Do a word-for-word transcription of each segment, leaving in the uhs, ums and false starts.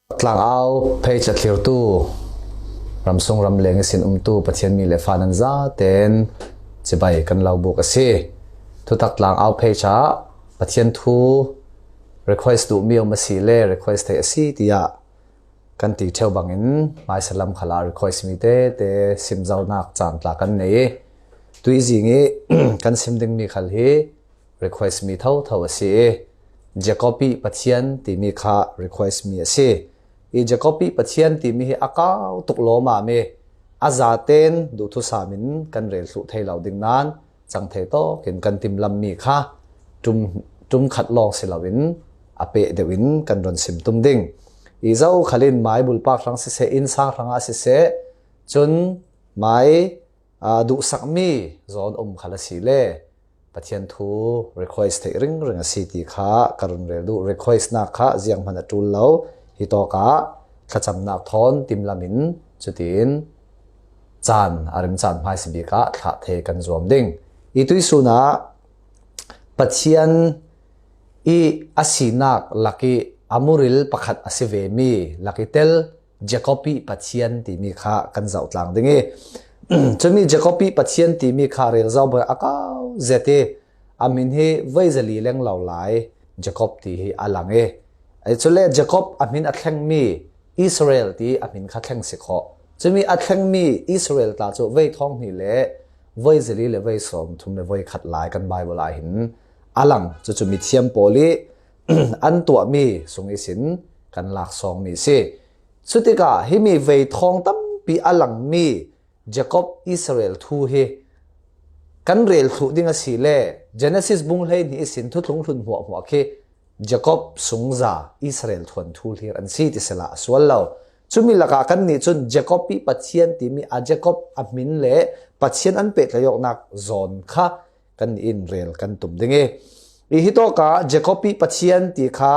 Tlangau page a thlirtu, ramsung ramleng ihsin umtu Pathian mi le fa nan zaten chibai kan lo buk a si. Thutak Tlangau page ah Pathian thu request duh mi om a si le request theih a si tiah kan ti ṭheu bangin hmaisa lam khalah request mi tete simzonak caan tla kan nei i tuizing i kan sim ding mi khal hi request mi thotho a si i Jacob i Pathian timi kha request mi a si. I Jacob i Pathian timi hi a kau tuk lawmam i a zaten duhthusam in kan rel thluh thei lo ding nan cang thei tawkin kan timlam mi kha ṭum, ṭum khat lawng si loin a peh deuh in kan run sim tum ding. I zo khalin mai bulpak hrang siseh, innsang hrangah siseh, cun mai, aa, duhsakmi zawn um khal a si le Pathian thu request theih ringring a si ti kha ka run rel duh. Request nak kha zianghman a ṭul lo, hitawkah thlacamnak thawn timlam in cutiin caan a rim caan hmaisa bik ah thlah thei kan zuam ding. I tuisun ah Pathian i a sinak lak i a muril pakhat a si ve mi lak i tel Jacob i Pathian timi kha kan zoh tlang ding i cumi Jacob i Pathian timi kha rel zo bang a kau zet i a hmin hi voi zali leng lo lai Jacob ti hi a lang i, cule Jacob a hmin a thlengmi Israel ti a hmin kha thleng si khawh. Cumi a thlengmi Israel tla cu voi thawng hnih le voi zali le voi sawm thum le voi khat lai kan Bible ah hin a lang. Cucu mithiam pawl i an tuahmi sung ihsin kan lak sawngmi si. Cutikah himi voi thawng tampi a langmi Jacob Israel thu hi kan rel thluh ding a si le Genesis bung hleihnih ihsin Thuthlung hlun hmuahhmuah khi Jacob sungza Israel thuanthu hlir an si ti sila a sual lo. Cumi lakah kannih cun Jacob i Pathian timi a Jacob a hmin le Pathian an pehtlaih awknak zawn kha kannih in rel kan tum ding i, i hitawkah Jacob i Pathian ti kha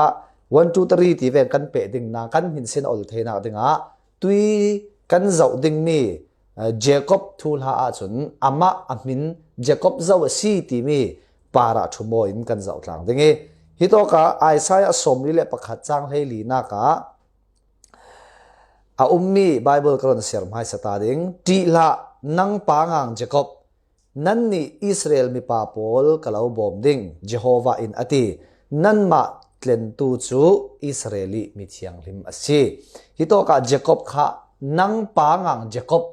one, two, three ti veng kan peh ding na kan hminsin a ol theinak dingah tui kan zoh dingmi, eh, Jacob thuhla ahcun amah a hmin Jacob zo a si timi parah ṭhu maw in kan zoh tlang ding i, hitawkah Isaiah sawmli le pakhat cang hleili nak ah a ummi Bible ka run siar hmaisa ta ding. Ṭih hlah, nang pangang Jacob, nannih Israel mipa pawl ka lo bawm ding, Jehovah in a ti. Nanmah tlentu cu Israel i mithianghlim a si. Hitawkah Jacob kha nang pangang Jacob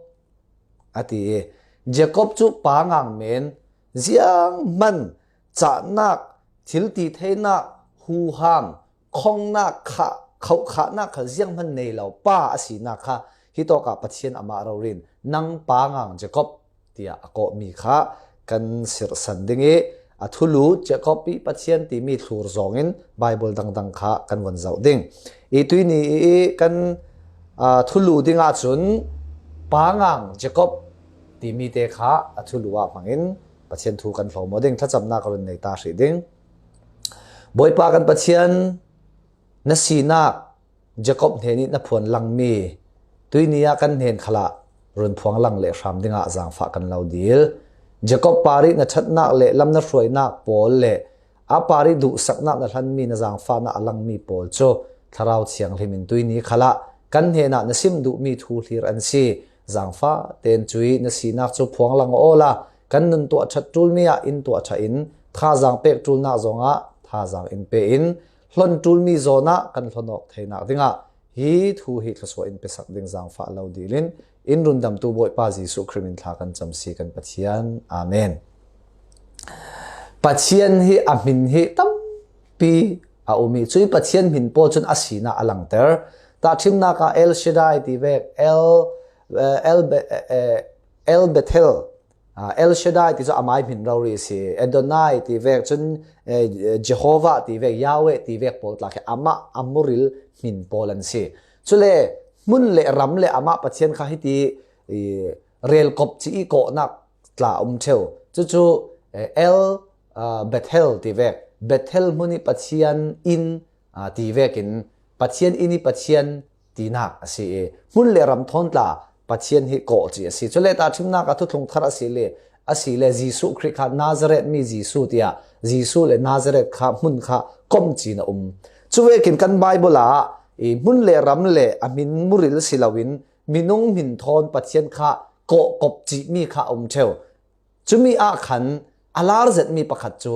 a ti i Jacob cu pangang men, zianghman cahnak, thilti theinak, huham, khongnak, khah, khohkhahnak kha zianghman nei lo pa a sinak kha hitawkah Pathian amah rori in nang pangang Jacob tiah a kawhmi kha kan sirhsan ding i a thulu Jacob i Pathian timi thlur zawngin Bible dangdang kha kan von zoh ding. I tuini i kan, aa, thulu dingah cun pangang Jacob timi te kha a thulu ah hmangin Pathian thu kan hlawm aw ding, thlacamnak a run nei ta hrih ding. Bawipa kan Pathian, na sinak Jacob hnen i na phuan langmi tuini ah kan hnen khalah run phuang lang le hram dingah zaangfah kan lo dil. Jacob par i na ṭhatnak le lam na hruainak pawl le a par i duhsaknak na hlanmi na zaangfahnak a langmi pawl cu Thlarau Thianghlim in tuini khalah kan hnenah na sim duhmi thu hlir an si. Zaangfah tein cui na sinak cu phuang lang awla kan nun tuah ṭhat ṭulmi ah in tuah ṭha in, thazaang pek ṭulnak zongah thazaang in pe in, hlon ṭulmi zawn ah kan hlon awk theinak dingah hi thu hi thluachuah in pesak ding zaangfah lo dil in, in rundamtu Bawipa Jesuh Khrih min thla kan cam si kan Pathian. Amen. Pathian hi a hmin hi tampi a um i, cui Pathian hmin pawl cun a sinak a langter. Tahṭhimnak ah El Shaddai ti vek, El, eh, El Be-, eh, eh, El Bethel, ah, El Shaddai ti cu amai hmin rori a si. Adonai ti vek cun, eh, Jehovah ti vek, Yahweh ti vek pawl tla khi amah a muril hmin pawl an si. Cule hmun le ram le amah Pathian kha hiti, i, relkop ci i kawhnak tla a um ṭheu. Cucu, eh, El, ah, Bethel ti vek, Bethel hmun i Pathian inn, ah, ti vekin Pathian inn i Pathian tinak a si i, hmun le ram thawn tla Pathian hi kawh ci a si. Cule tahṭhimnak ah Thuthlung Thar a si le, a si le Jesuh Khrih kha Nazareth mi Jesuh tiah Jesuh le Nazareth kha hmun kha komh ci na um. Cuvekin kan Bible ah i hmun le ram le a hmin muril si loin minung hmin thawn Pathian kha kawhkop cihmi kha a um ṭheu. Cumi ah khan a lar zetmi pakhat cu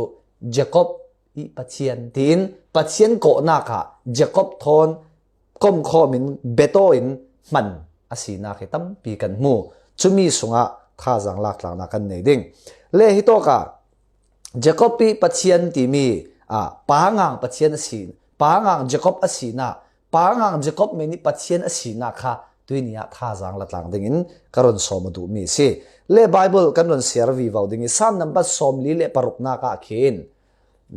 Jacob i Pathian tiin Pathian kawhnak ah Jacob thawn komkhawm in betaw in hman a sinak hi tampi kan hmu. Cumi sungah thazaang laktlaknak kan nei ding. Le hitawkah Jacob i Pathian timi, ah, pangang Pathian a si, pangang Jacob a sinak, pangang Jacob men i Pathian a sinak kha tuini ah thazaang la tlang dingin ka run sawm a duhmi a si. Le Bible kan run siar vivo ding i Sam nambat sawmli le paruknak ah khin,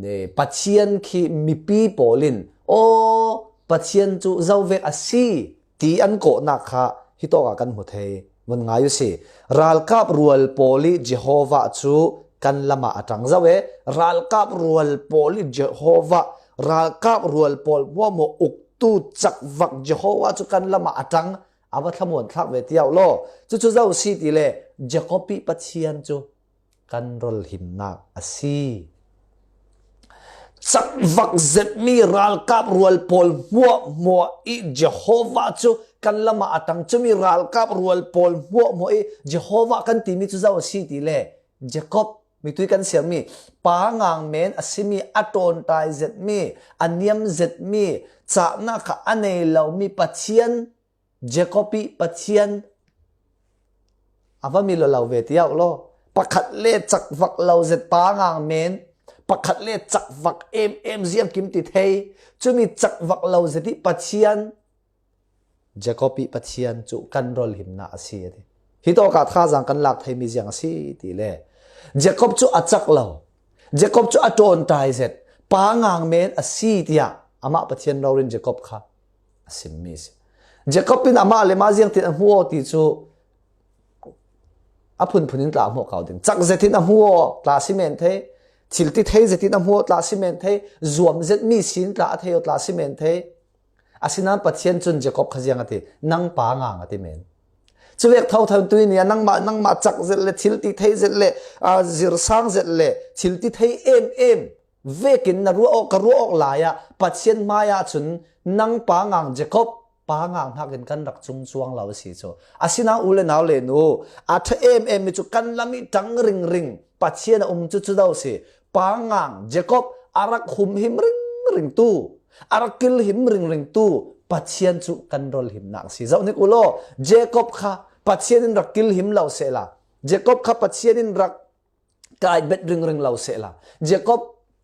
eh, Pathian khi mipi pawl in, aw, Pathian cu zo vek a si, ti an kawhnak kha hitawkah kan hmu thei. Vun ngai u si. Ralkap rual pawl i Jehovah cu kan lamah a ṭang zo e. Ralkap rual pawl i Jehovah, ralkap rual pawl hmuahhmuah uktu cakvak Jehovah cu kan lamah a ṭang, a va thlamuan thlak ve tiau law. Cucu zo si ti le Jacob i Pathian cu kan ralhimnak a si. Cakvak zetmi ralkap rual pawl hmuahhmuah i Jehovah cu kan lamah a ṭang. Cumi ralkap rual pawl hmuahhmuah i Jehovah kan timi cu zo a si ti le Jacob, mitui kan siarmi, pangang men a simi, a ṭawnṭai zetmi, a niam zetmi, cahnak kha a nei lomi Pathian, Jacob i Pathian a va mi lo lo ve tiau law. Pakhat le cakvak lo zet pangang men, pakhat le cakvak em em ziangkim ti thei, cumi cakvak lo zet i Pathian, Jacob i Pathian cu kan ralhimnak a si a ti. Hitawkah thazaang kan lak theimi ziang a si ti le Jacob cu a cak lo, Jacob cu a ṭawnṭai zet, pangang men a si tiah amah Pathian rori in Jacob kha a simmi a si. Jacob in amah le mah ziangtin a hmu aw ti cu a phunphun in tla a hmuh ko ding. Cak zetin a hmu aw tla a si men thei, thil ti thei zetin a hmu aw tla a si men thei, zuam zetmi sin tla a thei aw tla a si men thei. Asinain Pathian cun Jacob kha ziang a ti, nang pangang a ti men. Cuvek thotho in tuini ah nangmah, nangmah cak zet le thil ti thei zet le, aa, zirsang zet le thil ti thei em em vekin na ruah awk, ka ruah awk lai ah Pathian hmai ah cun nang pangang Jacob pangang hnakin kan rak cung cuang lo a si cu. Asinain u le nau le nu, a ṭha em em mi cu kan lam i ṭang ringring Pathian a um cu cu do si. Pangang Jacob a rak humhim ringringtu, a rak kilhim ringringtu Pathian cu kan ralhimnak a si. Zohhnik u law, Jacob kha Pathian in rak kilhim lo sehla, Jacob kha Pathian in rak kaibet ringring lo sehla, Jacob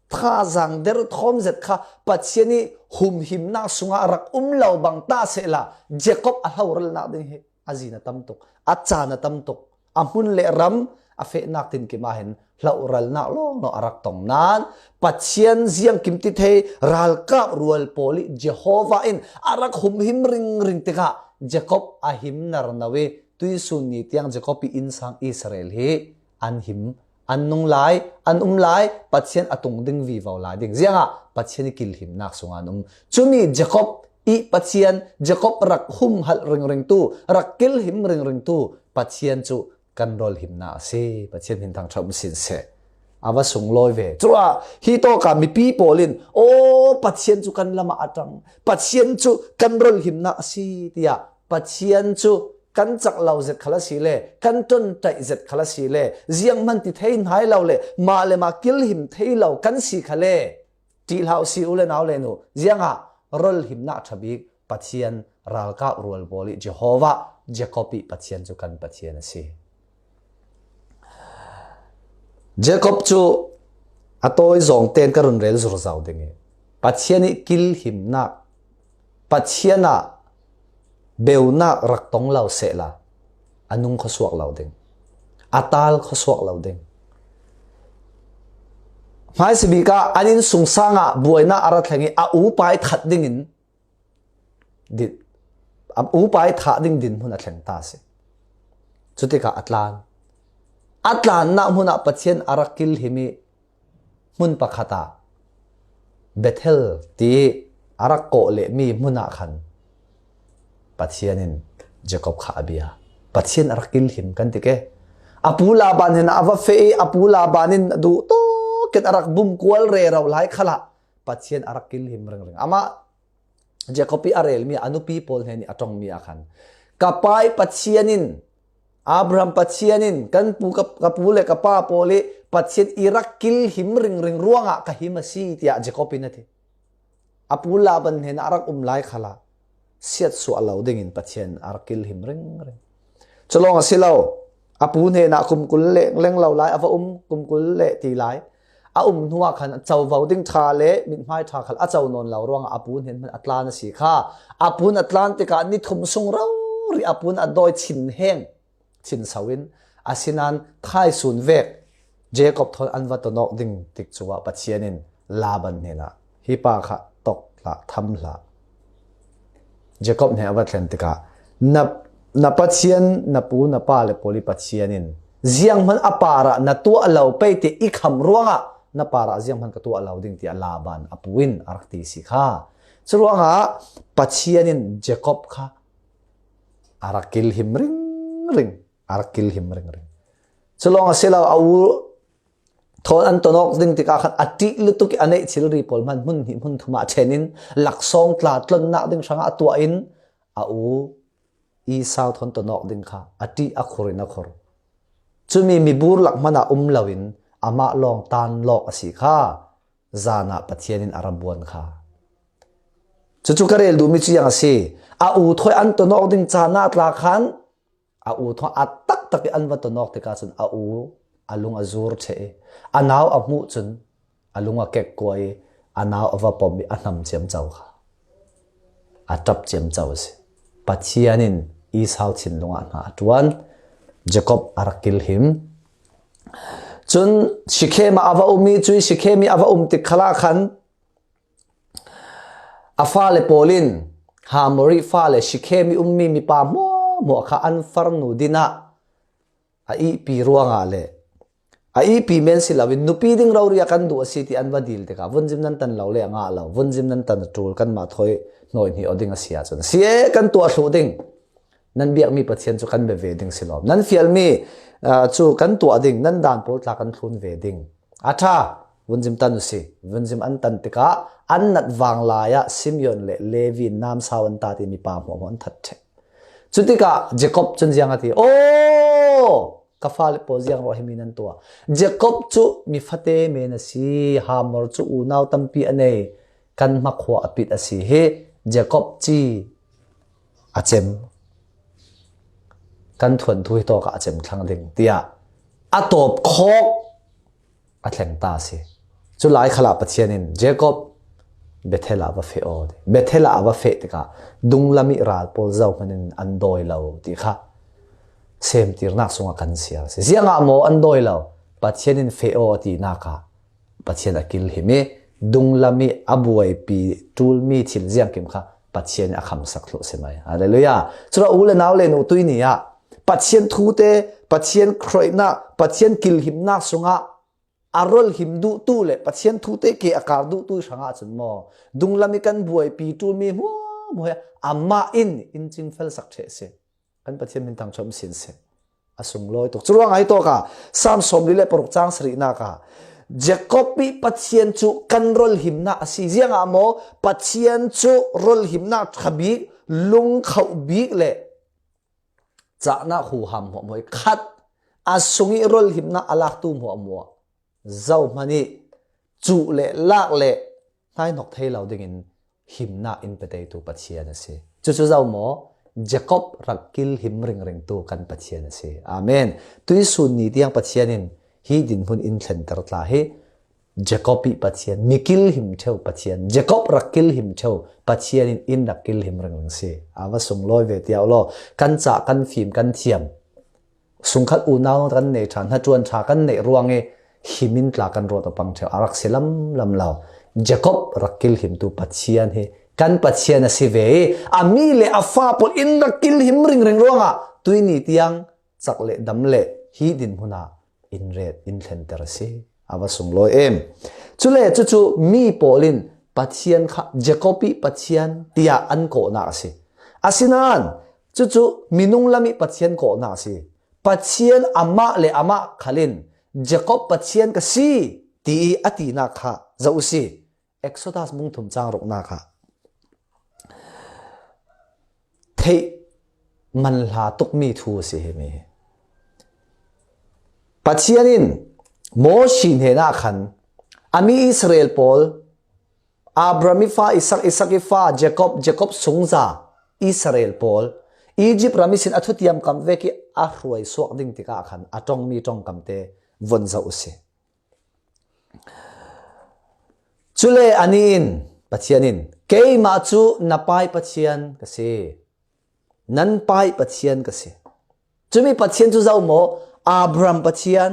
thazaang der thawm zet kha Pathian i humhimnak sungah a rak um lo bang ta sehla, Jacob a hloralnak ding hi a zin a tam tuk, a caan a tam tuk, a hmun le ram a fehnak tinkim ah hin hloralnak lawnglawng a rak tong nain, Pathian ziangkim ti thei ralkap rual pawl i Jehovah in a rak humhim ringring tikah Jacob a himnar no i tuisun ni tiang Jacob i innsang Israel hi an him, an nung lai, an um lai, Pathian a tung ding vivo lai ding. Ziangah Pathian i kilhimnak sungah an um. Cumi Jacob i Pathian, Jacob rak humhalh ringringtu, rak kilhim ringringtu Pathian cu kan ralhimnak a si. Pathian hmin thangṭhat um sin seh. A va sunglawi ve. Cuah hitawkah mipi pawl in, aw, Pathian cu kan lamah a ṭang, Pathian cu kan ralhimnak a si, tiah Pathian cu kan cak lo zet khal a si le, kan ṭawnṭaih zet khal a si le, zianghman ti thei hnai lo le, mah le mah kilhim thei lo kan si khal le, ṭih hlah u si u le nau le nu, ziangah ralhimnak ṭha bik Pathian ralkap rual pawl i Jehovah, Jacob i Pathian cu kan Pathian a si. Jacob cu a tawi zawng tein ka run rel zurzo ding i Pathian i kilhimnak, Pathian ah beunak rak tong lo sehla, a nung khuasuak lo ding, a tal khuasuak lo ding. Hmaisabik ah an innsungsang ah buainak a ra thleng i a upa i that dingin din, a upa i thah ding dinhmun a thleng ta a si. Cutikah a tlan. A tlannak hmun ah Pathian a rak kilhim i hmun pakhat ah Bethel ti a rak kawh lehmi hmun ah khan Pathian in Jacob kha a bia. Pathian a rak kilhim kan ti ke. A pu Laban hin a va feh i a pu Laban in a duh tawkin a rak bumkual rero lai khalah Pathian a rak kilhim ringring. Amah Jacob ih a relmi a nupi pawl hnenih a ṭongmi ah khan, ka pa ih Pathian in, Abraham Pathian in, kan pu, ka, ka pu le ka pa pawl ih Pathian i rak kilhim ringring ruangah ka him a si, tiah Jacob in a ti. A pu Laban hnenah a rak um lai khalah siatsuah lo dingin Pathian a rak kilhim ringring. Culawng a si lo, a pu hnenah kum kul le leng lo lai a va um, kum kul le ti lai a um hnuah khan a covo ding ṭha le mithmai ṭha khal a co nawn lo ruangah a pu hnen hman a tlan a si kha. A pu in a tlan tikah ni thum sung rori a pu in a dawi chin heng, chin so in, asinain thaisun vek Jacob thawn an va tawn awk ding tikcu ah Pathian in Laban hnenah, hi pa kha tawk hlah, tham hlah. Jacob hnenah a va thlen tikah, na, na Pathian, na pu, na pa le pawl ih Pathian in zianghman a parah na tuah lo pei tiah i kham ruangah na parah zianghman ka tuah lo ding, tiah Laban a pu in a rak ti si kha. Curuangah Pathian in Jacob kha a rak kilhim ringring, a rak kilhim ringring. Culawng a si lo, a u thawn an tawn awk ding tikah khan a ṭih lutuk ih a neih thilri pawl hman hmun hnih hmun thum ah ṭhen in, laksawng tla tlonnak ding hrangah a tuah in, a u Esau thawn tawn awk ding kha a ṭih a khur in a khur. Cumi mibur lak hmanah um loin amah lawng tan lawk a si kha. Zan ah Pathian in a ra buan kha. Cucu ka rel duhmi cu ziang a si? A u thawn an tawn awk ding caan ah tla khan a u thawn a taktak ih an va tawn awk tikah cun a u a lung a zur ṭheh ih a nau a hmuh cun a lung a kekkuah ih a nau a va pom ih a hnam ciamco kha. A ṭap ciamco a si. Pathian in Esau thinlung ah hna a ṭuan. Jacob a rak kilhim. Cun Shekhem ah a va um ih, cuih Shekhem ih a va um tik khalah khan a fale pawl in, Hamor ih fale Shekhem ih ummi mipa hmuahhmuah kha an farnu dinah a ihpi ruangah le a ihpi men si loin nupi ding rori a kan duh a si ti an va dil tikah vunzim nan tan lo le a ngah lo, vunzim nan tan a ṭul, kanmah thawi hnawi hnih aw ding a si ahcun, si e, kan tuah thluh ding. Nan biakmi Pathian cu kan bia ve ding si lawm. Nan fialmi, aa, cu kan tuah ding, nan dan pawl tla kan thlun ve ding. A ṭha, vunzim tan u si. Vunzim an tan tikah an nat vang lai ah Simeon le Levi in namsau an tat ih mipa hmuahhmuah an that ṭheh. Cutikah Jacob cun ziang a ti? Aw, ka fale pawl, ziang ruah himi nan tuah? Jacob cu mi fate men a si. Hamor cu unau tampi a nei. Kan hmakhua a pit a si hi. Jacob ci a cem. Kan thuanthu hi tawkah a cem thlang ding, tiah a tawp khawk a thleng ta a si. Cu lai khalah Pathian in, Jacob, Bethel ah va feh aw, ti. Bethel ah a va feh tikah dunglam ih ral pawl zohman in an dawi lo ti kha semtirnak sungah kan siar a si. Ziangah maw an dawi lo? Pathian in feh aw a tinak ah Pathian a kilhim ih dunglam ih a buaipi ṭulmi thil ziangkim kha Pathian in a khamsak thluh si mai. Hallelujah. Curuangah u le nau le nu, tuihni ah Pathian thute, Pathian hruainak, Pathian kilhimnak sungah a rolhim duhtu le Pathian thute ke a kar duhtu hrangah cun maw, dunglam ih kan buaipi ṭulmi hmuahhmuah hi amah in in cingfelsak ṭheh a si. Kan Pathian min thangṭhat um sin seh. A sunglawi tuk. Curuangah hi tawkah Salm sawmli le paruk cang sarihnak ah Jacob ih Pathian cu kan rolhimnak a si. Ziangah maw? Pathian cu rolhimnak ṭha bik, lungkhoh bik le cahnak huham hmuahhmuah ih khat, a sung ih rolhimnak a laktu hmuahhmuah zohman ih cuh le lak le hnaihnok thei lo dingin himnak in pe teitu Pathian a si. Cucu zo maw? Jacob rak kilhim ringringtu kan Pathian a si. Amen. Tuihsun ni tiang Pathian in hi dinhmun in thlenter tla hi Jacob ih Pathian, mi kilhim ṭheu Pathian, Jacob rak kilhim ṭheu Pathian in in rak kilhim ringring si. A va sunglawi ve tiah u law, kan cah, kan fim, kan thiam, sungkhat unau kan nei ṭha, hnaṭuan ṭha kan neih ruang ih him in tla kan ruat a pang ṭheu a rak si lamlam lo. Jacob rak kilhimtu Pathian hi kan Pathian a si ve ih a mi le a fa pawl in rak kilhim ringring ruangah tuihni tiang cak le dam le hi dinhmun ah in ret, in thlenter a si. A va sunglawi em. Cule cucu mi pawl in Pathian kha Jacob ih Pathian tiah an kawhnak a si. Asinain cucu minung lam ih Pathian kawhnak a si. Pathian amah le amah khal in Jacob Pathian ka si, tiih a tinak kha zoh u si. Exodus bung thum cang ruknak ah theih manhla tukmi thu a si hi mi hi. Pathian in Mosi hnenah khan a mi Israel pawl, Abraham i fa Isak, Isak i fa Jacob, Jacob sungza Israel pawl Egypt ram ihsin a thutiam kam vek i a hruai suak ding tikah khan a ṭongmi ṭongkamte von zoh u si. Cule a ni in Pathian in, "Keimah cu na pai Pathian ka si, nan pai Pathian ka si." Cumi Pathian cu zoh maw? "Abraham Pathian,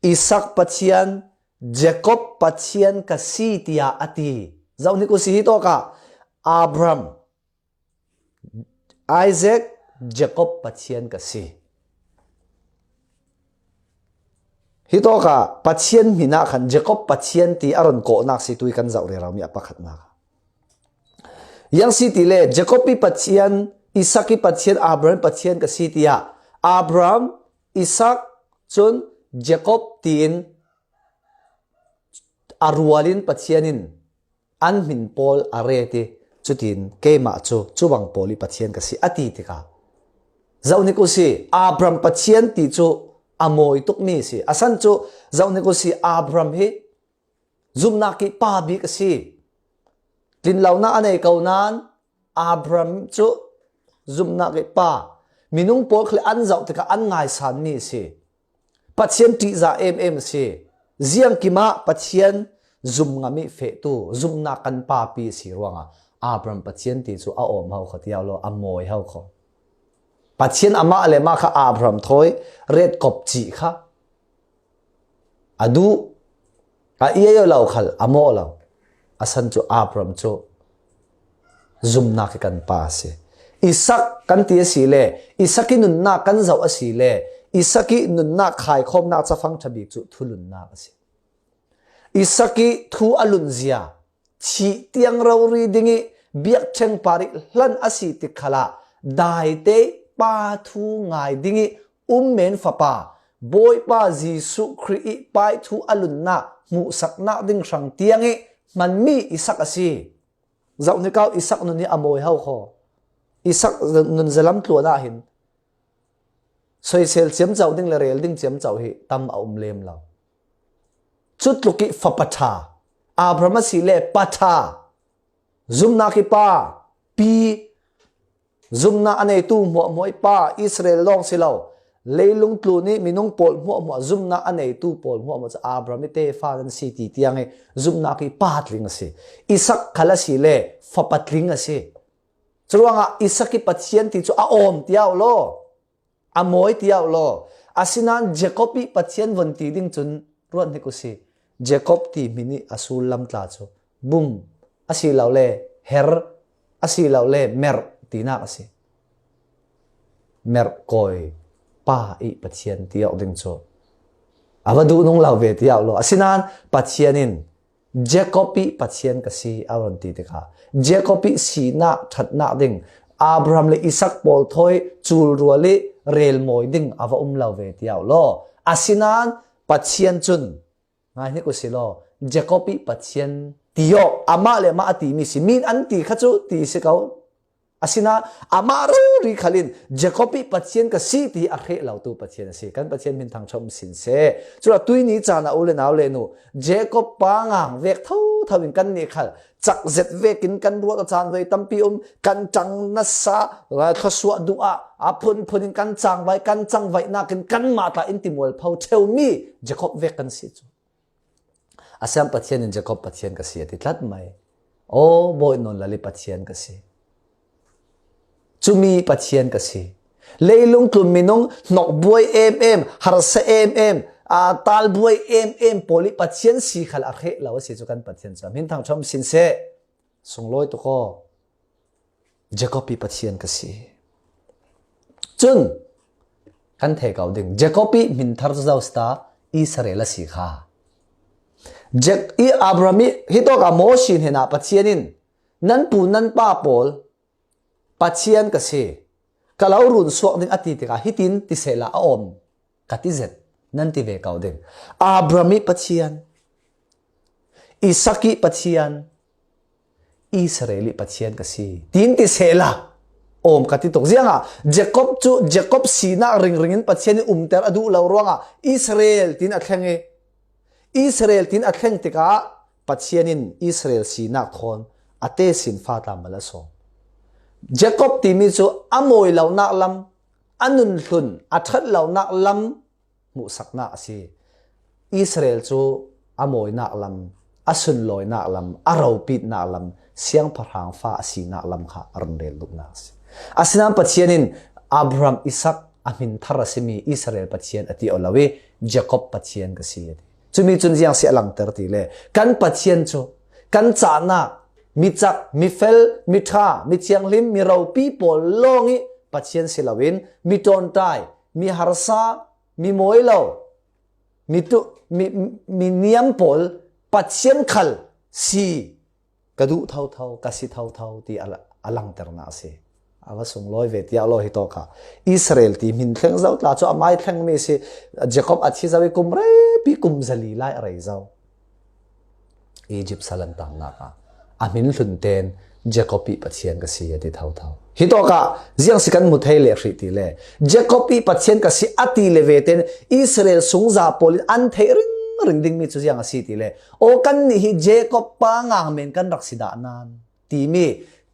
Isak Pathian, Jacob Pathian ka si," tiah a ti. Zoh hnik u si, hi tawkah Abraham, Isaac, Jacob Pathian ka si. Hi tawkah Pathian hminah khan Jacob Pathian ti a run kawhnak si, tui kan zoh rero mi a pakhatnak. Yang si tile Jacob i Pathian, Isak i Pathian, Abraham Pathian ka si tiah Abraham, Isak, cun Jacob tiin a rualin Pathian in an hmin pawl a ret i, cutin keimah cu cubang pawl i Pathian ka si a ti tikah, zoh hnik u si, Abraham Pathian ti cu a mawi tukmi a si. A san cu zoh hnik u si, Abraham hi zumhnak i pa bik a si. Tlinlonak a nei ko nain Abraham cu zumhnak i pa, minung pawl khal an zoh tikah an ngaisanmi a si. Pathian ṭihzah emem a si. Ziangkim ah Pathian zum ngam i fehtu zumhnak kan papi a si ruangah Abraham Pathian ti cu a awm ho kho tiau law, a mawi ho kho. Pathian amah le mah kha Abraham thawi retkop cih kha a duh, a iai lo khal a mawh lo. A san cu Abraham cu zumhnak i kan pa a si. Isak kan ti a si le, Isak i nunnak kan zoh a si le, Isak i nunnak khaikhawmnak cafang ṭha bik cu thulunnak a si. Isak i thu a lunzia, thih tiang rori ding i biakṭheng par i hlan a si tik khalah, daite pa thu ngai ding i um men fapa, Bawipa Jesuh Khrih i pai thu a lunnak hmuhsaknak ding hrang tiang i hmanmi Isak a si. Zoh hnik u, Isak nun hi a mawi ho kho. Isak nun zalam tluan ah hin soisel ciamco ding le rel ding ciamco hi tam a um lem lo. Cutluk i fapa ṭha, Abraham a si le pa ṭha, zumhnak i pa, pi, zumhnak a neitu hmuahhmuah i pa, Israel lawng si lo, leilung tlun i minung pawl hmuahhmuah, zumhnak a neitu pawl hmuahhmuah cu Abraham i tefa nan si ti tiang i zumhnak i pa tling a si. Isak khal a si le fapa tling a si. Curuangah Isak i Pathian ti cu a awm tiau law, a mawi tiau law. Asinain Jacob i Pathian von ti ding cun ruat hnik u si. Jacob ti hmin i a sullam tla cu bum a si lo le her a si lo le merh tinak a si. Merh kawi pa i Pathian ti awk ding cu a va duhnung lo ve tiau law. Asinain Pathian in Jacob i Pathian ka si a run ti tikah, Jacob i sinak ṭhatnak ding, Abraham le Isak pawl thawi culrual i relmawi ding a va um lo ve tiau law. Asinain Pathian cun, ngai hnik u si law, Jacob i Pathian ti awk, amah le amah a timi si, min an ti kha cu ti si ko. Asinain amah rori khal in Jacob i Pathian ka si ti a hreh lotu Pathian a si. Kan Pathian hmin thangṭhat um sin seh. Cule tuihni caan ah u le nau le nu, Jacob pa ngang vek thotho in kannih khal cak zet vekin kan ruat a caan voi tampi um, kan ṭang nasa, thluasuah duh ah a phunphun in kan cangvai, kan cangvaihnak in kanmah tla in timualpho ṭheumi Jacob vek kan si cu. A siam Pathian in Jacob Pathian ka si a ti tlat mai. Aw, Bawi Nawn Lal i Pathian ka si. Cumi Pathian ka si. Leilung tlun minung hnok buai em em, harsa em em, aa, tal buai em em pawl i Pathian si khal a hreh lo a si cu kan Pathian cu a hmin thangṭhat um sin seh. Sunglawi tuk aw. Jacob i Pathian ka si. Cun kan thei ko ding. Jacob i hmin thar cu zo si ta, Israel a si kha. Jak-, i Abraham i, hi tawk a Mosi hnenah Pathian in, "Nan pu nan pa pawl Pathian ka si, ka lo run suak ding," a ti tikah hitin ti sehla a awm. Ka ti zet, nan ti ve ko ding. Abraham i Pathian, Isak i Pathian, Israel i Pathian ka si, tiin ti sehla. Awm ka ti tuk. Ziangah Jacob cu Jacob sinak ringring in Pathian in umter a duh lo ruangah Israel tiin a thleng i, Israel tiin a thleng tikah Pathian in Israel sinak thawn a tesin fa tla mal a sawm. Jacob timi cu a mawi lonak lam, a nunhlun, a ṭhat lonak lam hmuhsaknak a si. Israel cu a mawinak lam, a sunlawinak lam, a ropitnak lam, siangpahrang fa a sinak lam kha a run rel duhnak a si. Asinain Pathian in Abraham, Isaac a hmin thar a simi Israel Pathian a ti aw lo i, Jacob Pathian ka si a ti. Cumi cun ziang si a langter ti le, kan Pathian cu kan cahnak, mi cak, mi fel, mi ṭha, mi thianghlim, mi ropi pawl lawng i Pathian si loin, mi ṭawnṭai, mi harsa, mi mawi lo, mi, tu, mi, mi niam pawl Pathian khal si ka duh thotho, ka si thotho ti a, a langternak a si. A va sunglawi ve tiah law hi tawkah Israel ti hmin thleng zo tla cu a mai thlengmi a si. Jacob a thi zo i kum repi kum zali lai a rei zo. Egypt salantannak ah a hmin hlun ten Jacob i Pathian ka si a ti thotho. Hi tawkah ziang si kan hmu thei le hrih ti le, Jacob i Pathian ka si a ti le ve ten Israel sungza pawl in an theih ringring dingmi cu ziang a si ti le, aw, kannih hi Jacob pa ngang men kan rak si dah nan timi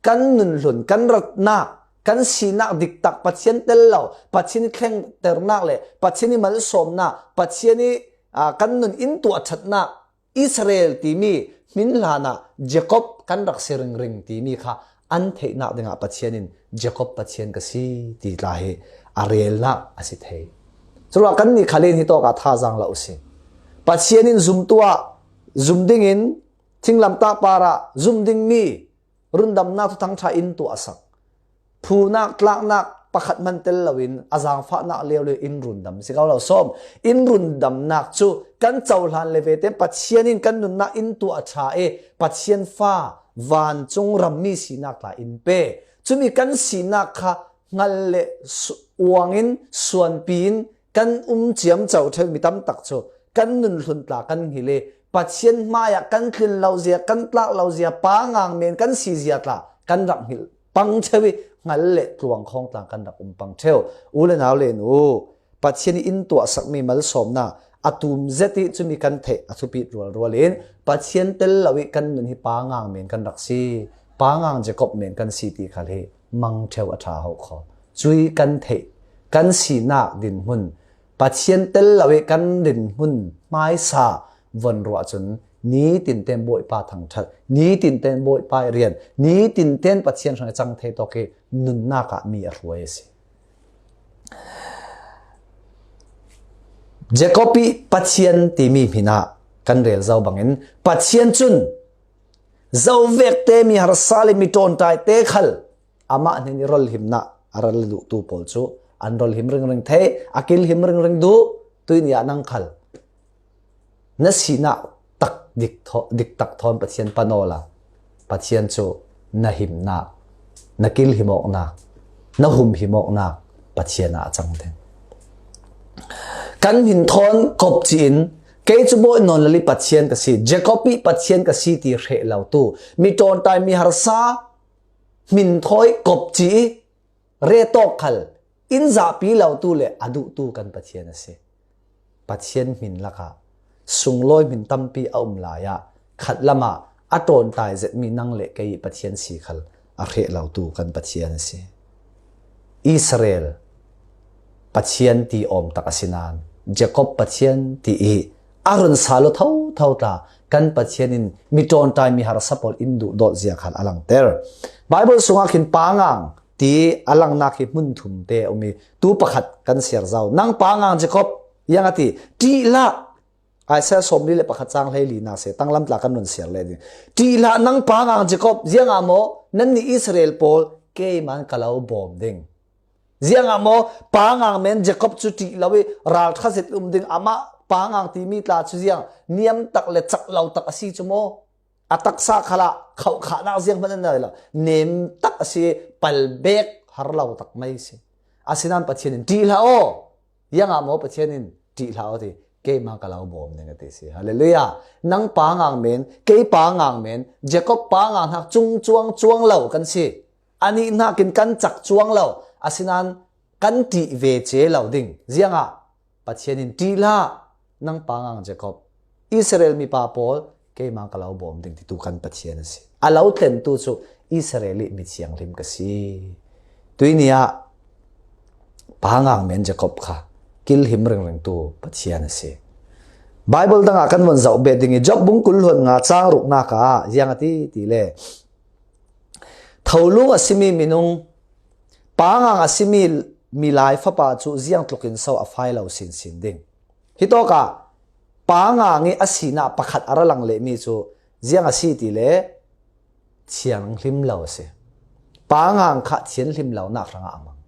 kan nunhlun, kan ratnak, kan sinak diktak, Pathian tel lo, Pathian i thlengternak le Pathian i malsawmnak, Pathian i, aa, kan nun in tuah ṭhatnak, Israel timi hmin hlanah Jacob kan rak si ringring timi kha an theihnak dingah Pathian in Jacob Pathian ka si ti tla hi a relnak a si thei. Curuah kannih khal in hi tawkah thazaang lo usih. Pathian in zumtu ah zum dingin thinglamtah parah zum dingmi rundamnak thuthang ṭha in tuahsak. Phunak, tlaknak pakhat hman tel loin a zaangfahnak leuleu in rundam si ko lo. Sawm, in rundamnak cu kan cohlan le vete Pathian in kan nunnak in tuah ṭha i Pathian fa vancung rammi sinak tla in pe. Cumi kan sinak kha hngal le su-, uang in, suanpi in, kan um ciamco ṭheu mi tam tak cu kan nunhlun tla kan hngilh i Pathian hmaiah kan tlin lo zia, kan tlak lo zia, pa ngang men kan si zia tla kan rak hngilh pang ṭheu i hngal le tluang khawng tla kan rak um pang ṭheu. U le nau le nu, Pathian i in tuahsakmi malsawmnak a tum zet i cumi kan theih a thupit rualrual in Pathian tel lo i kan nun hi pa ngang men kan rak si, pa ngang Jacob men kan si ti khal hi mang ṭheu a ṭha hauh kho. Cui kan theih, kan sinak dinhmun, Pathian tel lo i kan dinhmun hmaisa von ruah cun nitin ten Bawipa thangṭhat, nitin ten Bawipa i rian, nitin ten Pathian hrang i cang thei tawk i nunnak ah mi a hruai a si. Jacob i Pathian timi hmin ah kan rel zo bangin Pathian cun zo vekte mi harsa le mi ṭawnṭaite khal amah hnen i rolhimnak a ral duhtu pawl cu an rolhim ringring thei, a kilhim ringring duh. Tuini ah nang khal na sinak tak dik thaw-, dik tak thawn Pathian pan awla Pathian cu na himnak, na kilhim awknak, na humhim awknak Pathian ah a cang ding. Kan hmin thawn kop ci in kei cu Bawi nawn lali Pathian ka si, Jacob i Pathian ka si ti hreh lo tu, mi ṭawnṭai mi harsa hmin thawi kop ci i retawk khal in zahpi lo tu le a duhtu kan Pathian a si. Pathian hmin lakah sunglawi hmin tampi a um lai ah khat lamah a ṭawnṭai zetmi nang le kei Pathian si khal a hreh lo tu kan Pathian a si. Israel Pathian ti awm tak a si nain Jacob Pathian ti i a run sa lo thotho tla kan Pathian in mi ṭawnṭai mi harsa pawl in duhdawt zia khan a langter. Bible sungah khin pangang ti a langnak hi hmun thum te a um i tu pakhat kan siar zo. Nang pangang Jacob, ziang a ti, ṭih hlah. Isaiah sawmli le pakhat cang hleili nak si, tanglam tla kan run siar le ding. Ṭih hlah nang pangang Jacob, ziangah maw nannih Israel pawl keiman ka lo bawm ding. Ziangah maw pangang men Jacob cu ṭih lo i ralṭha zet um ding, amah pangang timi tla cu ziang niam tak le cak lo tak a si cu maw? A taksa khalah khauhkhahnak ziang hmanh an nei lo. Nem tak a si, palbek har lo tak mai a si. Asinain Pathian in ṭih hlah aw. Ziangah maw Pathian in ṭih hlah aw ti, keimah ka lo bawm ning a ti si. Hallelujah. Nang pangang men, kei pangang men, Jacob pangang hnak cung cuang cuang lo kan si. a nih nakin kan cak cuang lo, asinain kan ṭih ve ce lo ding. Ziangah Pathian in, "Ṭih hlah, nang pangang Jacob, Israel mipa pawl, keimah ka lo bawm ding," titu kan Pathian a si. A lo tlentu cu Israel i mi thianghlim ka si. Tuini ah pangang men Jacob kha kilhim ringringtu Pathian a si. Bible dangah kan vun zoh bet ding i, Job bung kul hluan nga cang ruknak ah ziang a ti ti le, "Tholung a simi minung, pangang a simi milai fapa cu ziang tlukin so a fai lo sinsin ding?" Hitawkah pangang i a sinah pakhat a ra lang lehmi cu ziang a si ti le, thianghlim lo a si. Pangang kha thianghlim lonak hrangah a mang.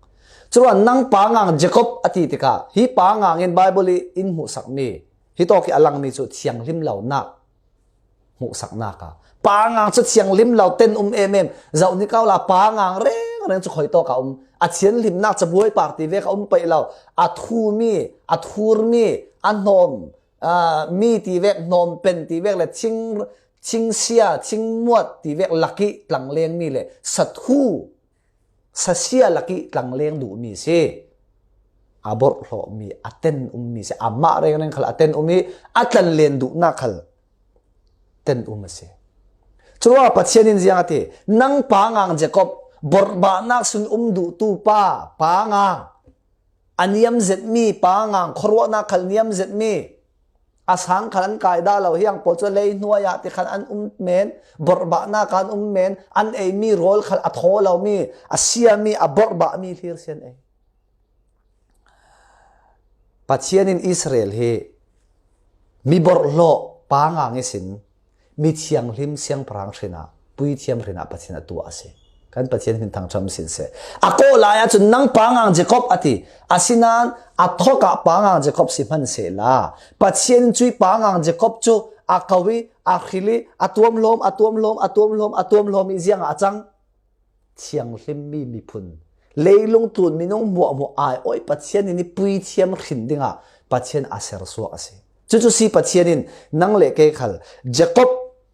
Curuan nang pangang Jacob a ti tikah, hi pangang in Bible i in hmuhsakmi, hitawk i a langmi cu thianghlim lonak hmuhsaknak a, pangang cu thianghlim lo ten um emem. Zoh ni ko la, pangang rengreng cu khuitawk a um. A thianghlimnak cabuai par ti vek a um paih lo. A thumi, a thurmi, a hnawm, aa, mi ti vek, hnawm pen ti vek le thing, thingsia, thingmuat ti vek lakih tlanglengmi le sathu, sasia lakih tlangleng duhmi si. A borhhlawhmi, a ten ummi si. Amah rengreng khal a ten um i a tlanlen duhnak khal ten um a si. Curuangah Pathian in ziang a ti, nang pangang Jacob, borhbahnak sung um duhtu pa, pangang, a niam zetmi pangang, khuaruahnak khal niam zetmi, a sang khal an kai dah lo, hiang pawl cu lei hnuai ah ti khan an um men, borhbahnak ah an um men, an eimi rawl khal a thaw lomi, a siami, a borhbahmi hlir sian ei. Pathian in Israel hi mi borhhlawh pangang ihsin mi thianghlim siangpahrang hrinah, puithiam hrinah Pathian a tuah a si. Kan Pathian hmin thangṭhat sin seh. A kawh lai ahcun nang pangang Jacob a ti. Asinain a thawkah pangang Jacob si hman sehla, Pathian in cui pangang Jacob cu a ko i, a hril i, a tuamhlawm, a tuamhlawm, a tuamhlawm, a tuamhlawm i ziangah a cang? Thianghlimmi miphun, leilung tlun minung hmuahhmuah aiawh Pathian in i puithiam hrin dingah Pathian a sersuak a si. Cucu si Pathian in nang le kei khal Jacob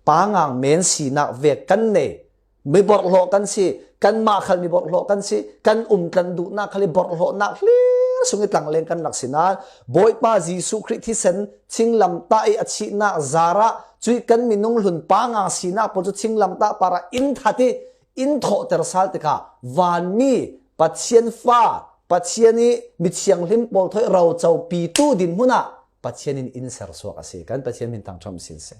pangang men sinak vek kan nei. Mi borhhlawh kan si, kanmah khal mi borhhlawh kan si, kan umtlan duhnak khal i borhhlawhnak hlir sung i tlangleng kan rak si nain, Bawipa Jesuh Khrih thisen thinglamtah i a thihnak zarah cui kan minung hlun pangang sinak pawl cu thinglamtah parah in that i in thawhter sal tikah, vanmi Pathian fa, Pathian i mi thianghlim pawl thawi rocopitu dinhmun ah Pathian in in sersuak a si. Kan Pathian hmin thangṭhat sin seh.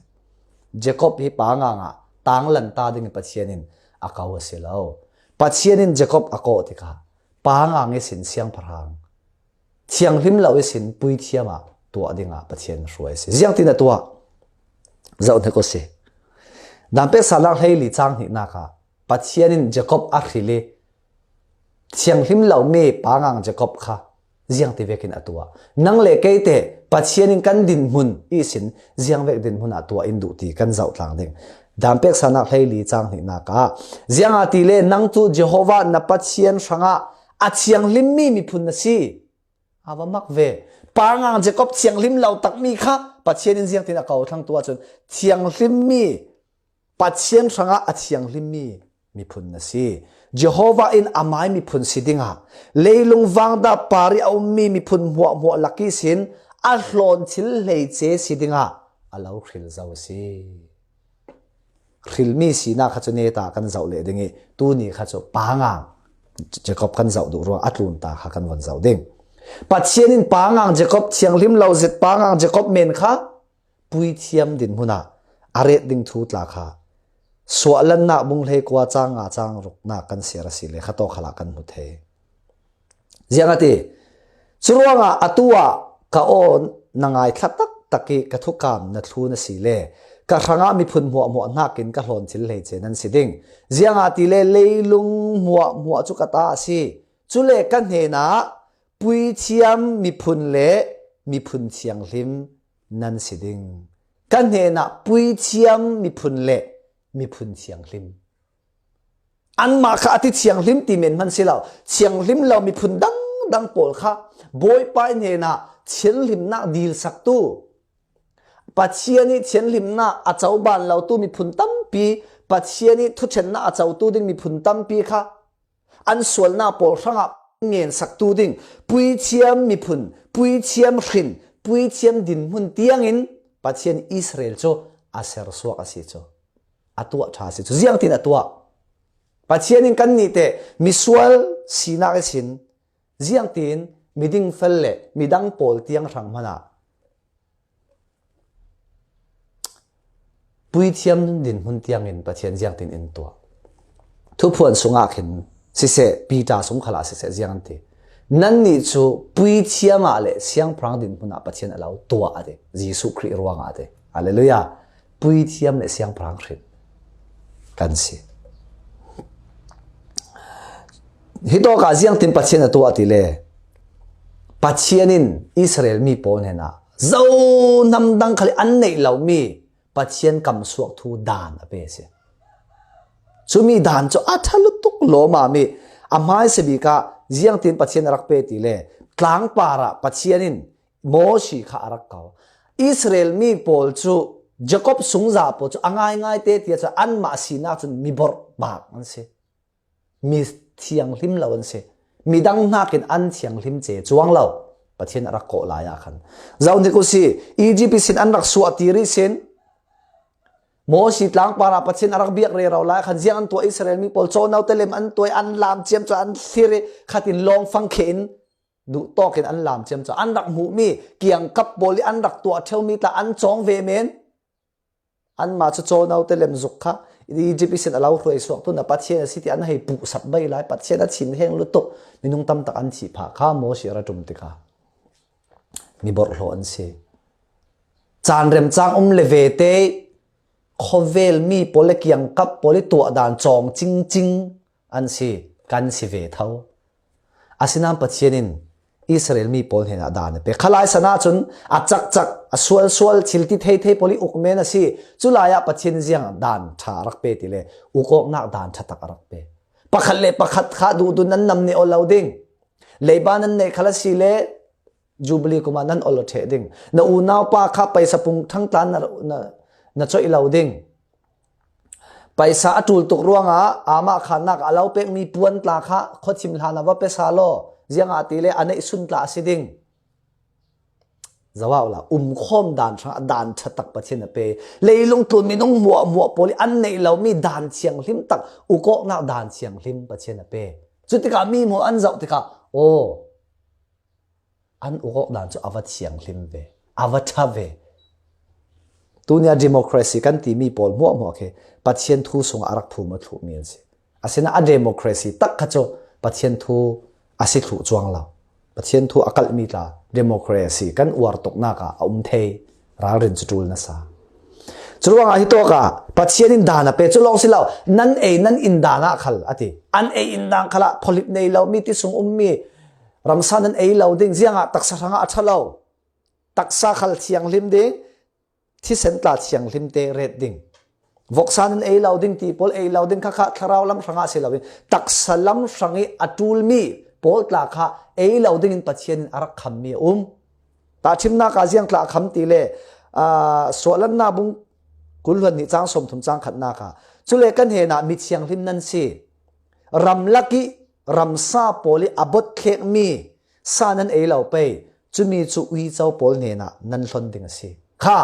Jacob hi pangang ah tanglan ta ding i Pathian in a ko a si lo. Pathian in Jacob a kawh tikah, pangang ihsin siangpahrang, thianghlim lo ihsin puithiam ah tuah dingah Pathian hruai a si. Ziangtin a tuah? Zoh hnik u si. Dan pek sanak hleili cang hnihnak ah Pathian in Jacob a hril i, thianghlim lomi pangang Jacob kha ziangti vekin a tuah? Nang le keite Pathian in kan dinhmun ihsin ziangvek dinhmun ah tuah in duh ti kan zoh tlang ding. Dan pek sanak hleili cang hnihnak ah, ziangahtile nang cu Jehovah na Pathian hrangah a thianghlimmi miphun na si. A va mak ve. Pangang Jacob thianghlim lo takmi kha Pathian in ziangtin a ko thlang tu ahcun, thianghlimmi, Pathian hrangah a thianghlimmi miphun na si. Jehovah in amai miphun si dingah, leilung vangda parih a ummi miphun hmuahhmuah lak ihsin a hlawn thil hleice si dingah a lo hril zo a si. Hrilmi sinak kha cu neta kan zoh leh ding i, tuni kha cu pangang Jacob kan zoh duh ruang a tlunta kha kan von zoh ding. Pathian in pangang Jacob, thianghlim lo zet pangang Jacob men kha puithiam dinhmun ah a ret ding thu tla kha Suahlannak bung hleikua cang nga cang ruknak kan siar a si le kha tawk khalah kan hmu thei. Ziang a ti? Curuangah a tu ah ka aw na ngaithla taktak i ka thukam na thlun a si le ka hrangah miphun hmuahhmuah hnakin ka hlawn thil hleice nan si ding. Ziangahtile leilung hmuahhmuah cu ka ta a si. Cule ka hnenah puithiam miphun le miphun thianghlim nan si ding. Ka hnenah puithiam miphun le miphun thianghlim. Anmah kha a ti thianghlim ti men hman si lo. Thianghlim lo miphun dangdang pawl kha Bawipa hnenah thianghlimnak dilsaktu, Pathian i thianghlimnak a coban lotu miphun tampi, Pathian i thuṭhennak a cotu ding miphun tampi kha an sualna pawl hrangah ngen saktu ding, puithiam miphun, puithiam hrin, puithiam dinhmun tiangin Pathian Israel cu a sersuak a si cu, a tuah ṭha a si cu. Ziangtin a tuah? Pathian in kannih teh misual sinak ihsin ziangtin miding fel le midang pawl tiang hrang hmanah puithiam dinhmun tiangin Pathian ziangtin in tuah? Thuphuan sungah khin siseh, Peter sung khalah siseh, ziang an ti? Nannih cu puithiam ah le siangpahrang dinhmun ah Pathian a lo tuah a ti, Jesuh Khrih ruangah a ti. Halleluiah. Puithiam le siangpahrang hrin kan si. Hitawkah ziangtin Pathian a tuah ti le? Pathian in Israel mi pawl hnenah zo hnam dang khal an neih lomi Pathian kamsuak thu daan a pe a si. Cumi daan cu a ṭha lutuk lawmami. A hmaisa bik ah ziangtin Pathian a rak pe ti le? Tlangpar ah Pathian in Mosi kha a rak kau. Israel mi pawl cu, Jakob sungza pawl cu a ngaingai te tiah cun anmah sinak cun mi borhbak an si. Mi thianghlim lo an si. Midang hnakin an thianghlim ce cuang lo. Pathian a rak kawh lai ah khan, zohhnik u si, Izipt ihsin an rak suahtir ihsin, Mosi tlangpar ah Pathian a rak biak rero lai ah khan ziang an tuah? Israel mi pawl cawno te lem an tuai, an lam ciam cu an thlir i khatin lawng fangkhia in duhtawk in an lam ciam cu an rak hmuhmi kiangkap pawl i an rak tuah ṭheumi tla an cawng ve men. Anmah cu cawno te lem zuk kha, Izipt ihsin a lo hruai suak tu na Pathian a si ti an hei puhsap bai lai, Pathian a thin heng lutuk, minung tam tak an thih phah kha Mosi a ra ṭum tikah mi borhhlawh an si. Caan remcang um le ve te khawvel mi pawl le kiangkap pawl i tuah dan cawng cingcing an si, kan si ve tho. Asinain Pathian in Israel mi pawl hnenah dan a pe. Khalai san ahcun a cakcak, a sualsual, thil ti theithei pawl i uk men a si. Cu lai ah Pathian ziang dan ṭha a rak pe ti le? Uk awknak dan ṭha tak a rak pe. Pakhat le pakhat kha duhduh nan nam nih aw lo ding. Leiba nan neih khal a si le Jubilee kum ah nan awl aw ṭheh ding. Na unaupa kha paisa pung ṭhang tla na, na, na coih lo ding. Paisa a ṭul tuk ruangah amah khannak a lo pekmi puan tla kha khuathim hlan a va pe sa law, ziangahtile a neih sun tla a si ding. Zoh u la, umkhawm dan hrang a dan ṭha tak Pathian a pe. Leilung tlun minung hmuahhmuah pawl i an neih lomi dan thianghlim tak, uk awknak dan thianghlim Pathian a pe. Cutikah mi hmuh an zoh tikah, aw, an uk awk dan cu a va thianghlim ve, a va ṭha ve. Tunia democracy kan timi pawl hmuahhmuah khi Pathian thu sungah a rak phum a thluhmi an si. Asinain a democracy tak kha cu Pathian thu a si thluh cuang lo. Pathian thu a kalhmi tla democracy kan uar tuknak ah a um thei. Ralrin cu ṭul nasa. Curuangah hitawkah Pathian in dan a pe, cu lawng si lo, nan ei nan inn dan ah khal a ti. An ei inn dan khalah pholip nei lomi ti sung ummi ramsa nan ei lo ding, ziangah taksa hrangah a ṭha lo. Taksa khal thianghlim ding, thisen tla thianghlim te ret ding. Voksa nan ei lo ding ti pawl ei lo ding kha kha thlarau lam hrangah si loin taksa lam hrang i a ṭulmi pawl tla kha ei lo dingin Pathian in a rak khammi a um. Tahṭhimnak ah ziang tla a kham ti le, aa, Suahlannak bung kul hluan hnih cang sawmthum cang khatnak ah, cule ka hnenah mi thianghlim nan si. Ramlak i ramsa pawl i a botthlekmi sa nan ei lo pei. Cumi cu uico pawl hnenah nan hlon ding a si. Kha,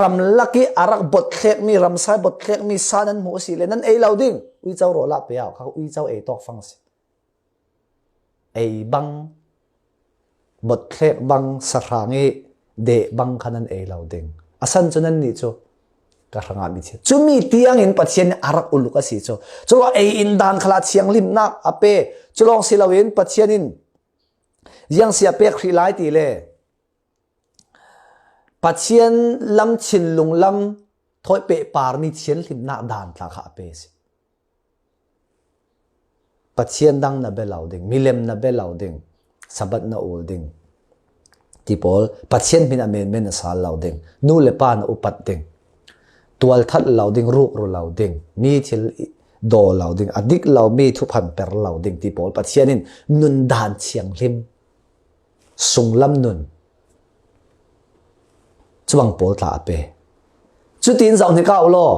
ramlak i a rak botthlekmi, ramsa i botthlekmi sa nan hmuh a si le nan ei lo ding. Uico rawl ah pe au, kha uico ei tawk fang a si. Ei bang, botthlek bang, sahrang i deh bang kha nan ei lo ding. A san cu nannih cu ka hrangah mi thian. Cumi tiangin Pathian in a rak uluk a si cu. Curuah ei in dan khalah thianghlimnak a pe. Cu lawng si loin Pathian in ziang si a pek hrih lai ti le? Pathian lam thinlung lam thawi pehparmi thianhlimnak dan tla kha a pe a si. Pathian dang na bia lo ding, milem na bia lo ding, Sabbath na ul ding ti pawl, Pathian hmin a menmen na sal lo ding, nu le pa na upat ding, tualthat lo ding, rukru lo ding, mi thil daw lo ding, a dik lo mi thuphan per lo ding ti pawl, Pathian in nun dan thianghlim, sunglam nun, cubang pawl tla a pe. Cutin zoh hnik u law,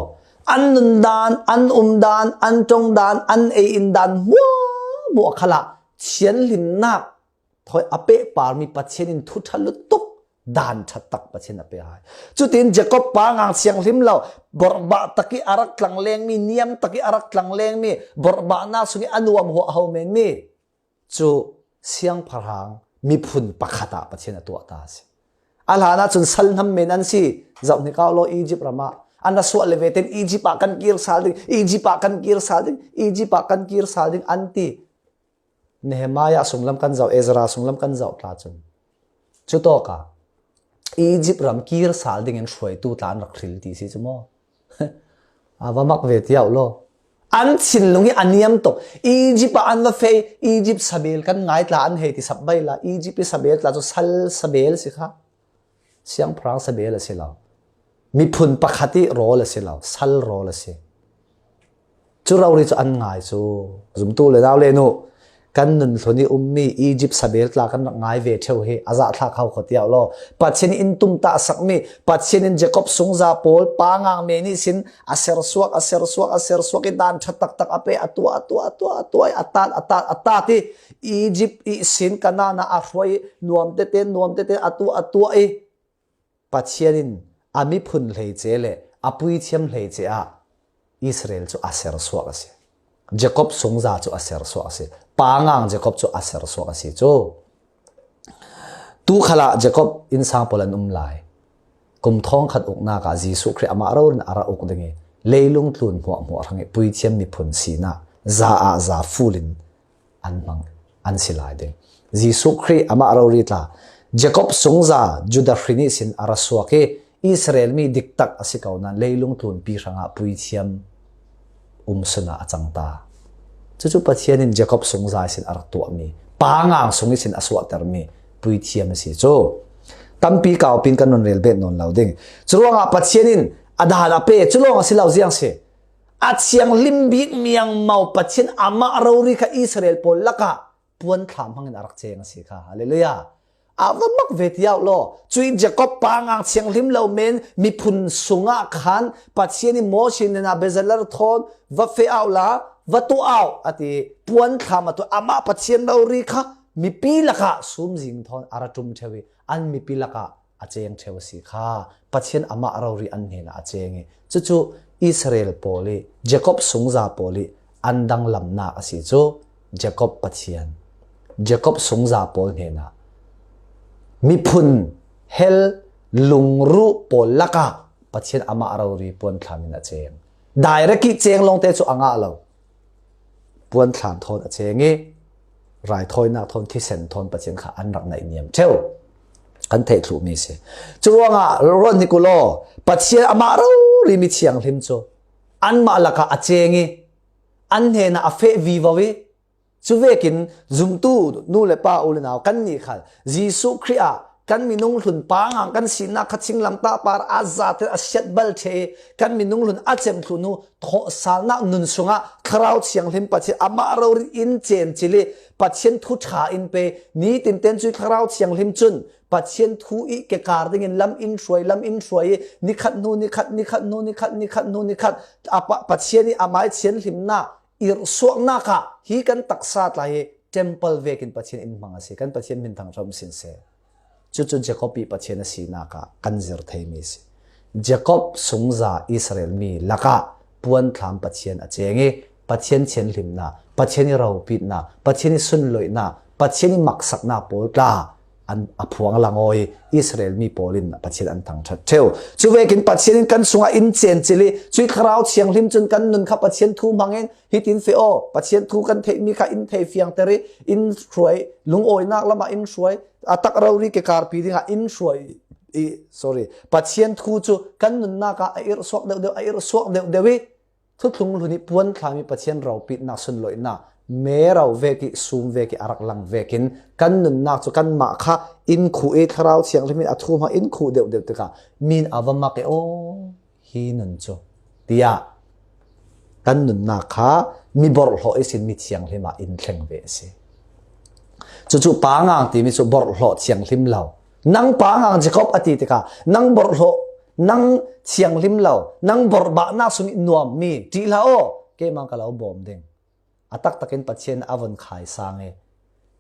an nun dan, an um dan, an ṭong dan, an ei in dan hmuah muh a khalah thianhlimnak thawi a pehpar mi Pathian in thu ṭha lutuk, dan ṭha tak Pathian a pe hai. Cutin Jacob pangang thianghlim lo, borhbah takih a rak tlangleng mi, niam takih a rak tlangleng mi, borhbahnak sungih a nuam huah ho men mi cu siangpahrang miphun pakhat ah Pathian a tuah ta a si. A hlanah cun sal hnam men an si. Zoh hnik uh law, Egypt ram ah an ra suah le ve tein Egypt ah kan kir sal ding, Egypt ah kan kir sal ding, Egypt ah kan kir sal ding an ti. Nehemiah sunglam kan zoh, Ezra sunglam kan zoh tla cun, cutawkah Egypt ram kir sal dingin hruaitu tla an rak hril ti si cu maw? A va mak ve tiah law. An thinlung hi a niam tuk. Egypt ah an va feh, Egypt sabel kan ngai tla an hei ti sap bai la. Egypt i sabel tla cu sal sabel si kha. Siangpahrang sabel a si lo. Miphun pakhat i rawl a si lo. Sal rawl a si. Cu rori cu an ngai cu. Zumtu le nau le nu, kan nun hlun i ummi Egypt sabel tla kan rak ngai ve ṭheu hi a zahthlak hau kho tiah law. Pathian in tumtah a sakmi, Pathian in Jacob sungza pawl pangang men ihsin a sersuak, a sersuak, a sersuak i dan ṭha taktak a pe, a tuah, a tuah, a tuah, a tuah, a tat, a tat, a tat i Egypt ihsin Kanaan ah a hruai i nuam tete, nuam tete, a tuah, a tuah i Pathian in a miphun hleice le a puithiam hleice ah Israel cu a sersuak a si. Jacob sungza cu a sersuak a si. Pangang Jacob cu a sersuak a si cu. Tu khalah Jacob innsang pawl an um lai. Kum thawngkhat uknak ah Jesuh Khrih amah rori in a ra uk ding i leilung tlun hmuahhmuah hrang i puithiam miphun sinak za ah za ful in an hmang, an si lai ding. Jesuh Khrih amah rori tla, Jacob sungza Judah hrin ihsin a ra suak i Israel mi diktak a si ko nain leilung tlunpi hrangah puithiam um sunah a cang ta. Cucu Pathian in Jacob sungza ihsin a rak tuahmi, pangang sung ihsin a suahtermi puithiam a si cu. Tampi kaupin kan nun rel bet nawn lo ding. Curuangah Pathian in a dan a pe, cu lawng a si lo ziang si. A thianghlim bik miangmau Pathian amah rori kha Israel pawl lakah puanthlam hmangin a rak ceng a si kha. Hallelujah. A va mak ve tiau law. Cui Jacob pangang thianghlim lo men miphun sungah khan Pathian in Moses hnenah Bezalel thawn va feh au la, va tuah au a ti. Puanthlam a tuah amah Pathian rori kha mipi lakah sumzing thawn a ra ṭum ṭheu i an mipi lakah a ceng ṭheu a si kha. Pathian amah rori an hnenah a ceng i cucu Israel pawl i Jacob sungza pawl i an danglamnak a si cu. Jacob Pathian, Jacob sungza pawl hnenah miphun hel lungruh pawl lakah Pathian amah rori puanthlam in a ceng. Direct i ceng lawngte cu a ngah lo. Puanthlam thawn a ceng i raithawinak thawn thisen thawn Pathian kha an rak naihniam ṭheu. Kan theih thluhmi si. Curuangah ruat hnik u law, Pathian amah rori mi thianghlim cu anmah lakah a ceng i an hnenah a feh vivo i, cuvekin zumtu nu le pa, u le nau, kannih khal Jesuh Khrih ah kan minung hlun pangang kan sinak kha thinglamtah par a zate a siatbal ṭheh i kan minung hlun a cemh thluh hnu thawhsalnak nun sungah Thlarau Thianghlim Pathian amah rori in cencil i Pathian thu ṭha in pe. Nitin ten cui Thlarau Thianghlim cun Pathian thu i kekar dingin lam in hruai, lam in hruai i nikhat hnu nikhat, nikhat hnu nikhat, nikhat hnu nikhat a Pa-, Pathian i amai thianhlimnak irhsuaknak ah hi kan taksa tla hi temple vekin Pathian in hmang a si. Kan Pathian min thangṭhat um sin seh. Cucu Jacob i Pathian a sinak ah kan zir theimi a si. Jacob sungza Israel mi lakah puanthlam Pathian a ceng i Pathian thianhlimnak, Pathian i ropitnak, Pathian i sunloihnak, Pathian i maksaknak pawl tla an a phuang lang aw i Israel mi pawl in Pathian an thangṭhat ṭheu. Cuvekin Pathian in kan sungah in cencil i cui Thlarau Thianghlim cun kan nun kha Pathian thu hmangin hitin feh aw, Pathian thu kan theihmi kha in thei fiangter i in hruai, lungawinak lamah in hruai, a tak rori kekarpi dingah in hruai i, sorry, Pathian thu cu kan nunnak ah a irhsuak deuhdeuh, a irhsuak deuhdeuh i thuthlung hlun i puanthlam i Pathian ropitnak, sunloihnak, mero vek i sum vek i a rak lang vekin kan nunnak cu kanmah kha in khuh i Thlarau Thianghlim in a thu hmang in khuh deuhdeuh tikah min a va mak i aw, hi nun cu, tiah kan nunnak kha mi borhhlawh ihsin mi thianghlim ah in thleng ve a si. Cucu pangang timi cu borhhlawh thianghlim lo. Nang pangang Jacob a ti tikah nang borhhlawh, nang thianghlim lo, nang borhbahnak sung i nuammi ṭih hlah aw, keimah ka lo bawm ding. a taktakin Pathian a von khai sang e.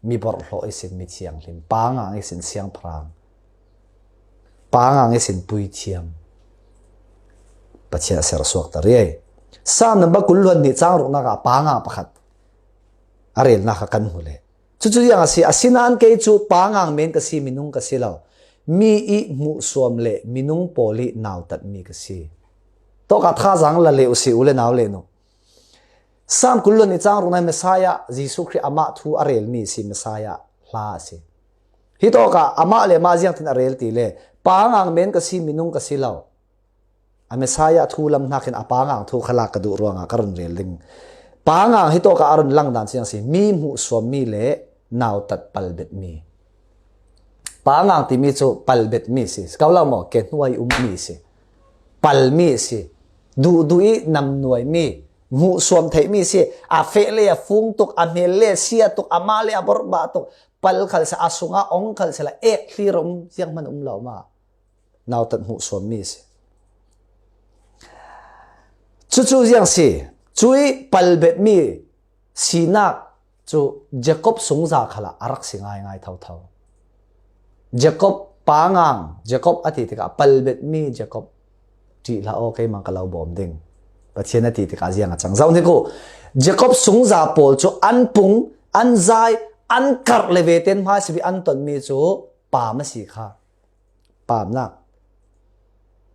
Mi borhhlawh ihsin mi thianghlim, pangang ihsin siangpahrang, pangang ihsin puithiam. Pathian a sersuak ta riai. Sam number kul luan ni chang ruknak ah pangang pakhat a relnak kha kan hmu le. Cucu ziang a si, a sinan kei cu pangang men ka si, minung ka si lo. Mi i hmuhsuam le minung pawl i nautatmi ka si. Tawkah thazaang la le uh si, u le nau le nu. Sam kul luan ni chang ruknak Messiah, Jesuh Khrih amah thu a relmi si, Messiah hla a si. Hi tawkah amah le amah ziangtin a rel ti le, pangang men ka si, minung ka si lo. A Messiah thu lam hnakin a pangang thu kha lak ka duh ruangah ka run rel ding. Pangang hi tawkah a run langdan ciang si, mi hmuhsuammi le nautat palbetmi. Pangang timi cu palbetmi si. Ka lo maw, ke hnuai ummi si. Palmi si. Duhduh i namnuaimi. Hmuhsuam theihmi si. A feh le a fung tuk, a hmel le a sia tuk, amah le a borhbah tuk. Pal khal seh, a sungah ong khal seh la, ek thlir um, zianghman um lo ma. Nautat hmuhsuammi si. Cucu ziang si. Cui palbetmi sinak cu Jacob sungza khalah a rak si ngaingai thotho. Jacob pangang, Jacob a ti tikah palbetmi Jacob ṭih hlah aw, keimah ka lo bawm ding. Pathian a ti tikah ziang a cang. Zoh hnik uh, Jacob sungza pawl cu an pung, an zai, an karh le veten hmaisabik an tonmi cu pam a si kha. Pamnak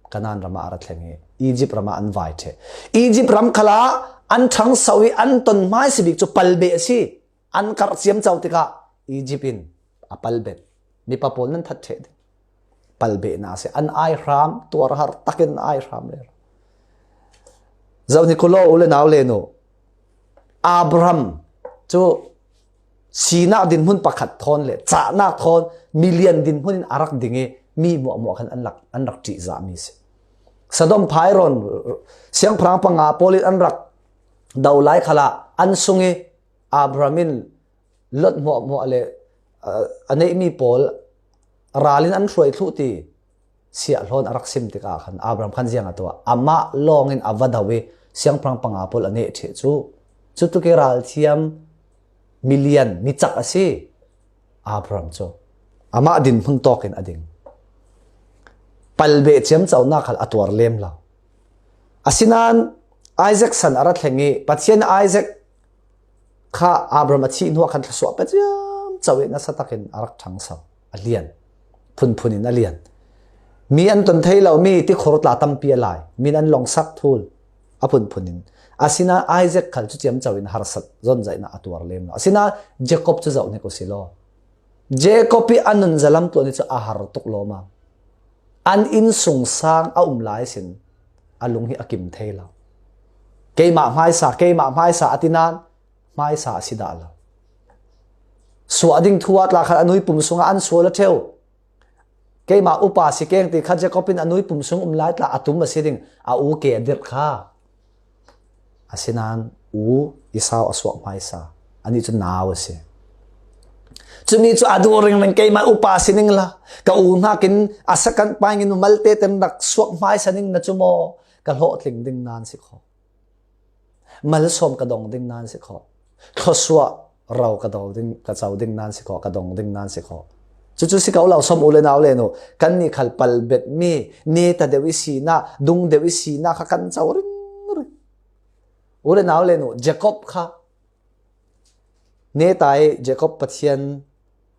Kanaan ram ah a ra thleng i Egypt ram ah an vai ṭheh. Egypt ram khalah an ṭhangso i an ton hmaisabik cu palbeh a si. An karh ciamco tikah Egypt in a palbet. Mipa pawl nan that ṭheh ding. Palbehnak a si. An aihram, tuar har takin an aihram le. Zoh hnik uh law, u le nau le nu. Abraham cu sinak dinhmun pakhat thawn le cahnak thawn milian dinhmun in a rak ding i mi hmuahhmuah khan an rak, an rak ṭihzahmi si. Sodom phairawn siangpahrang panga pawl in an rak do lai khalah an sung i Abraham in Lot hmuahhmuah le, aa, a neihmi pawl ral in an hruai thluh ti siahhlawn a rak sim tikah khan Abraham khan ziang a tuah. Amah lawng in a va do i siangpahrang panga pawl a neh ṭheh cu. Cutuk i ralthiam milian mi cak a si Abraham cu. Amah dinhmun tawk in a ding. Palbeh ciamconak khal a tuar lem lo. Asinain Isaac san a ra thleng i Pathian Isaac kha Abraham a thih hnuah khan thluasuah pe ciamco i nasa takin a rak ṭhangso, a lian. Phunphun in a lian. Mi an ton thei lomi tikhur tla tampi a lai. Min an lawngsak thul a phunphun in. Asinain Isaac khal cu ciamco in harsat zonzaihnak a tuar lem lo. Asinain Jacob cu zoh hnik u si law. Jacob i a nunzalam tuan i cu a har tuk lawm a. An innsungsang a um lai sin a lung hi a kim thei lo. Keimah hmaisa, keimah hmaisa a ti nain hmaisa a si dah lo. Suah ding thu ah tla khan a nui pum sungah an sual a ṭheu. Keimah upa si keng ti kha Jacob in a nui pum sung um lai tla a tum a si ding, a u ke a dirh kha. Asinain u Esau a suak hmaisa. Anih cu nau a si. Cumi cu a duh ringring, keimah upa si ning la, ka u hnakin a second paing in malte ten rak suak hmaisa ning na cu maw? Ka hlawhtling ding nan si kho. Malsawm ka dong ding nan si kho. Thluasuah ro ka do ding, ka co ding nan si kho, ka dong ding nan si kho. Cucu si ko lo, sawm u le nau le nu, kannih khal palbetmi, neta deuh i sinak, dung deuh i sinak kha kan co ringring. U le nau le nu, Jacob kha, neta i Jacob Pathian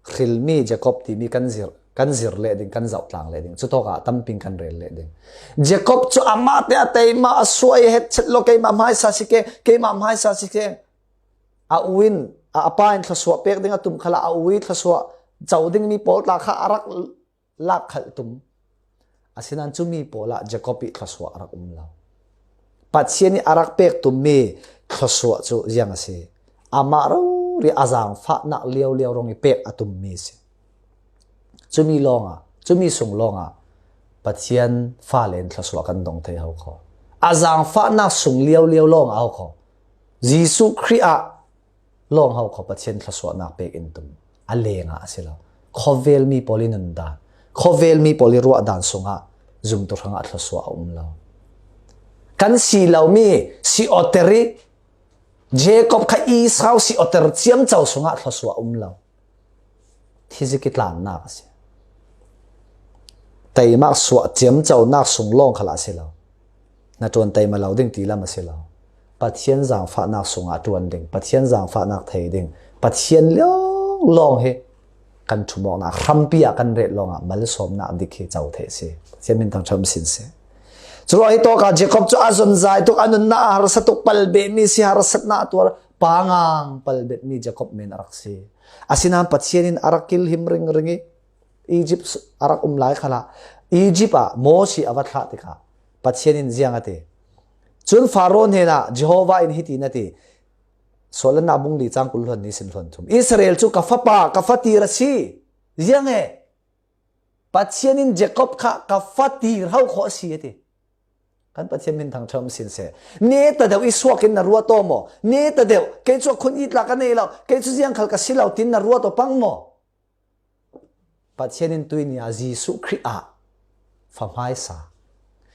hrilmi Jacob timi kan zir, kan zir leh ding, kan zoh tlang leh ding. Cutawkah tampi kan rel leh ding. Jacob cu amah te a teima a suai het chet lo, keimah hmaisa si ke, keimah hmaisa si ke. A u in, a, a pa in thluasuah pek ding a tum khalah a u i thluasuah co dingmi pawl tla kha a rak lak khalh tum. Asinain cumi pawl ah Jacob i thluasuah a rak um lo. Pathian i a rak pek tummi thluasuah cu ziang a si. Amah rori a zaangfahnak liaulio rong i pek a tummi a si. Cumi lawngah, cumi sung lawngah Pathian fale in thluasuah kan dong thei ho kho. A zaangfahnak sung liaulio lawngah ho kho. Jesuh Khrih ah lawng ho kho Pathian thluasuahnak pek in tum. A lengah a si lo. Khawvelmi pawl i nundan, khawvelmi pawl i ruahdan sungah zumtu hrangah thluasuah a um lo. Kan si lomi si awter i Jacob kha Esau si awter ciamco sungah thluasuah um lo. Thisi kitlannak a si. Teimak suah ciamconak sung lawng khalah a si lo. Na ṭuan teima lo ding ti lam a si lo. Pathian zangfahnak sungah a ṭuan ding, Pathian zangfahnak thei ding, Pathian lawng lawng hi kan ṭhumawknak, hrampi ah kan ret lawngah malsawmnak dik hi co theih a si. Pathian min thangṭhat um sin seh. Curuangah hi tawkah Jacob cu a zonzai tuk, a nunnak a harsa tuk, palbehmi si, harsatnak a tuar, pangang palbetmi Jacob men a rak si. Asinain Pathian in a rak kilhim ringring i Egypt a rak um lai khalah, Egypt ah Mosi a va thlah tikah Pathian in ziang a ti. Cun Faro hnenah Jehovah in hiti na ti, Sawlnak bung li cang kul hluan ni sin hluan thum, Israel cu ka fapa, ka fatir a si. Ziang e? Pathian in Jacob kha ka fatir ho khawh a si a ti. Kan Pathian min thangṭhat um sin seh. Neta deuh i suak in na ruat aw maw? Neta deuh, kei cu a khun it la ka nei lo, kei cu ziang khal ka si lo, tin na ruat aw pang maw? Pathian in tuini ah Jesuh Khrih ah fa hmaisa,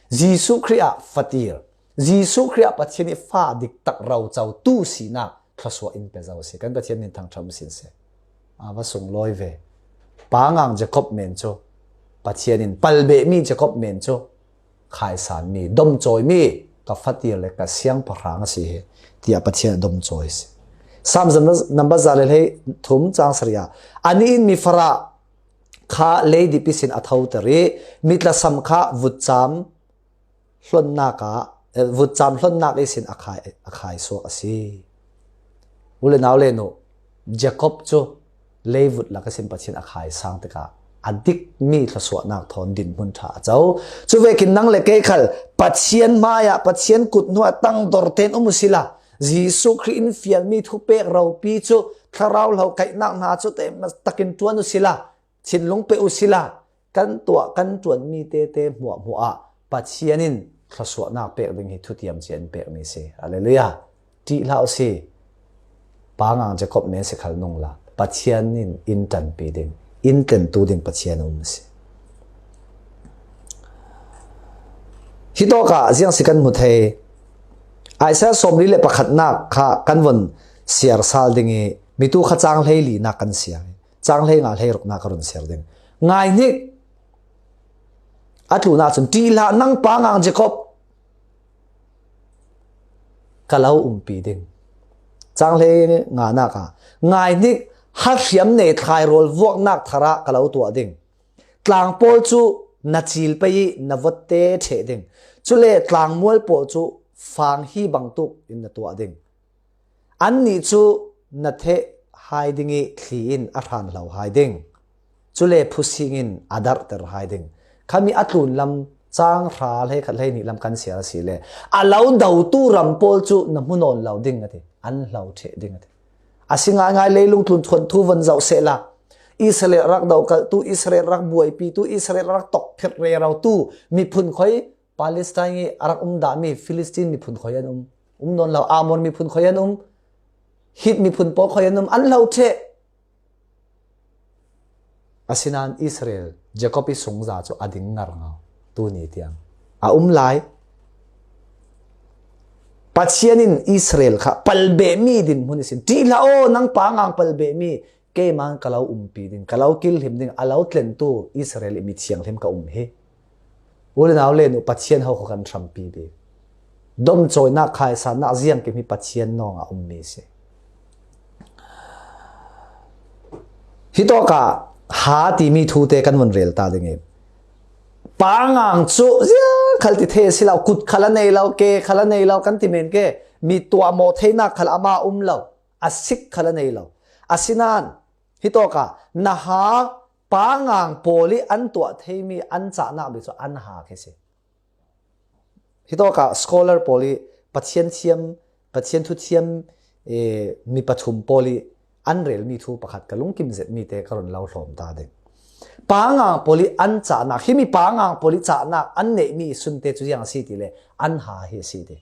Jesuh Khrih ah fatir, Jesuh Khrih ah Pathian i fa diktak rocotu sinak thluasuah in pe zo a si. Kan Pathian min thangṭhat um sin seh. A va sunglawi ve. Pangang Jacob men cu Pathian in palbehmi Jacob men cu khaisanmi, domcawimi, ka fatir le ka siangpahrang a si hi, tiah Pathian a domcawi a si. Sam nambat za le hlei thum cang sarih ah, anih in mi farah kha leidip ihsin a thoter i mi tlasam kha vutcam hlonnak ah, eh, vutcam hlonnak ihsin a khai, a khaisuak a si. U le nau le nu, Jacob cu leivut lak ihsin Pathian a khaisang tikah a dikmi thluasuahnak thawn dinhmun ṭha a co. Cuvekin nang le kei khal Pathian hmaiah, Pathian kut hnuah tangdor tein um u sila, Jesuh Khrih in fialmi thupek ropi cu thlarau hlo kaihnak hna cu tein takin ṭuan u sila, thinlung pe u sila, kan tuah, kan ṭuanmi tete hmuahhmuah ah Pathian in thluasuahnak pek ding hi thutiam cia in pekmi a si. Hallelujah. Ṭih hlah u si. Pangang Jacob men si khal nung la, Pathian in in ṭanpi ding, in tlentu ding Pathian a um a si. Hitawkah ziang si kan hmu thei. Isaiah sawmli le pakhatnak kha kan von siar sal ding i, mitu kha cang hleilinak kan siar. Cang hleinga hleiruknak ka run siar ding. Ngaihnik, a tlunah cun, "Ṭih hlah nang pangang Jacob, ka lo umpi ding." Cang hleinganak ah, "Ngaihnik, hahriam nei thlai rawl vuaknak thar ah ka lo tuah ding. Tlang pawl cu na cil pei i na votte ṭheh ding. Cule tlangmual pawl cu fang hi bangtuk in na tuah ding. Annih cu na theh hai ding i thli in a hran hlo hai ding. Cule phusing in a darhter hai ding." Khami a tlunlam cang hra hleikhat hleihnih lam kan siar a si le, "A lo dotu ram pawl cu na hmu nawn lo ding," a ti. "An hlo ṭheh ding," a ti. A si ngaingai, leilung tlun thuanthu von zoh sehla, Israel rak dokalhtu, Israel rak buaipitu, Israel rak tokphirh rerotu miphun khoi, Palestine i a rak um dahmi Filistin miphun khoi an um, um nawn lo, Amor miphun khoi an um, Hit miphun pawl khoi an um, an hlo ṭheh. Asinain Israel, Jacob i sungza cu a ding ngarngar, tuni tiang a um lai. Pathian in Israel kha palbehmi dinhmun ihsin, "Ṭih hlah aw, nang pangang palbehmi, keimah ka lo umpi ding, ka lo kilhim ding, a lo tlentu Israel i mi thianghlim ka um hi." U le nau le nu, Pathian ho kha kan hrampi bik. Domcawinak, khaisannak, ziangkim hi Pathian nawngah ummi a si. Hitawkah ha timi thute kan vun rel ta ding i, pangang cu ziang khal ti thei a si lo, kut khal a nei lo, ke khal a nei lo kan ti men ke, mi tuahmawh theinak khal amah a um lo, a sik khal a nei lo. Asinain hitawkah na ha, pangang pawl i an tuah theimi an cahnak bik cu an ha khi si. Hitawkah scholar pawl i Pathian thiam, Pathian thu thiam, eh, mi pathum pawl i an relmi thu pakhat ka lungkim zetmi te ka run lo hlawm ta ding. Pangang pawl i an cahnak, himi pangang pawl i cahnak an neihmi i sunte cu ziang a si ti le, an ha hi a si ti.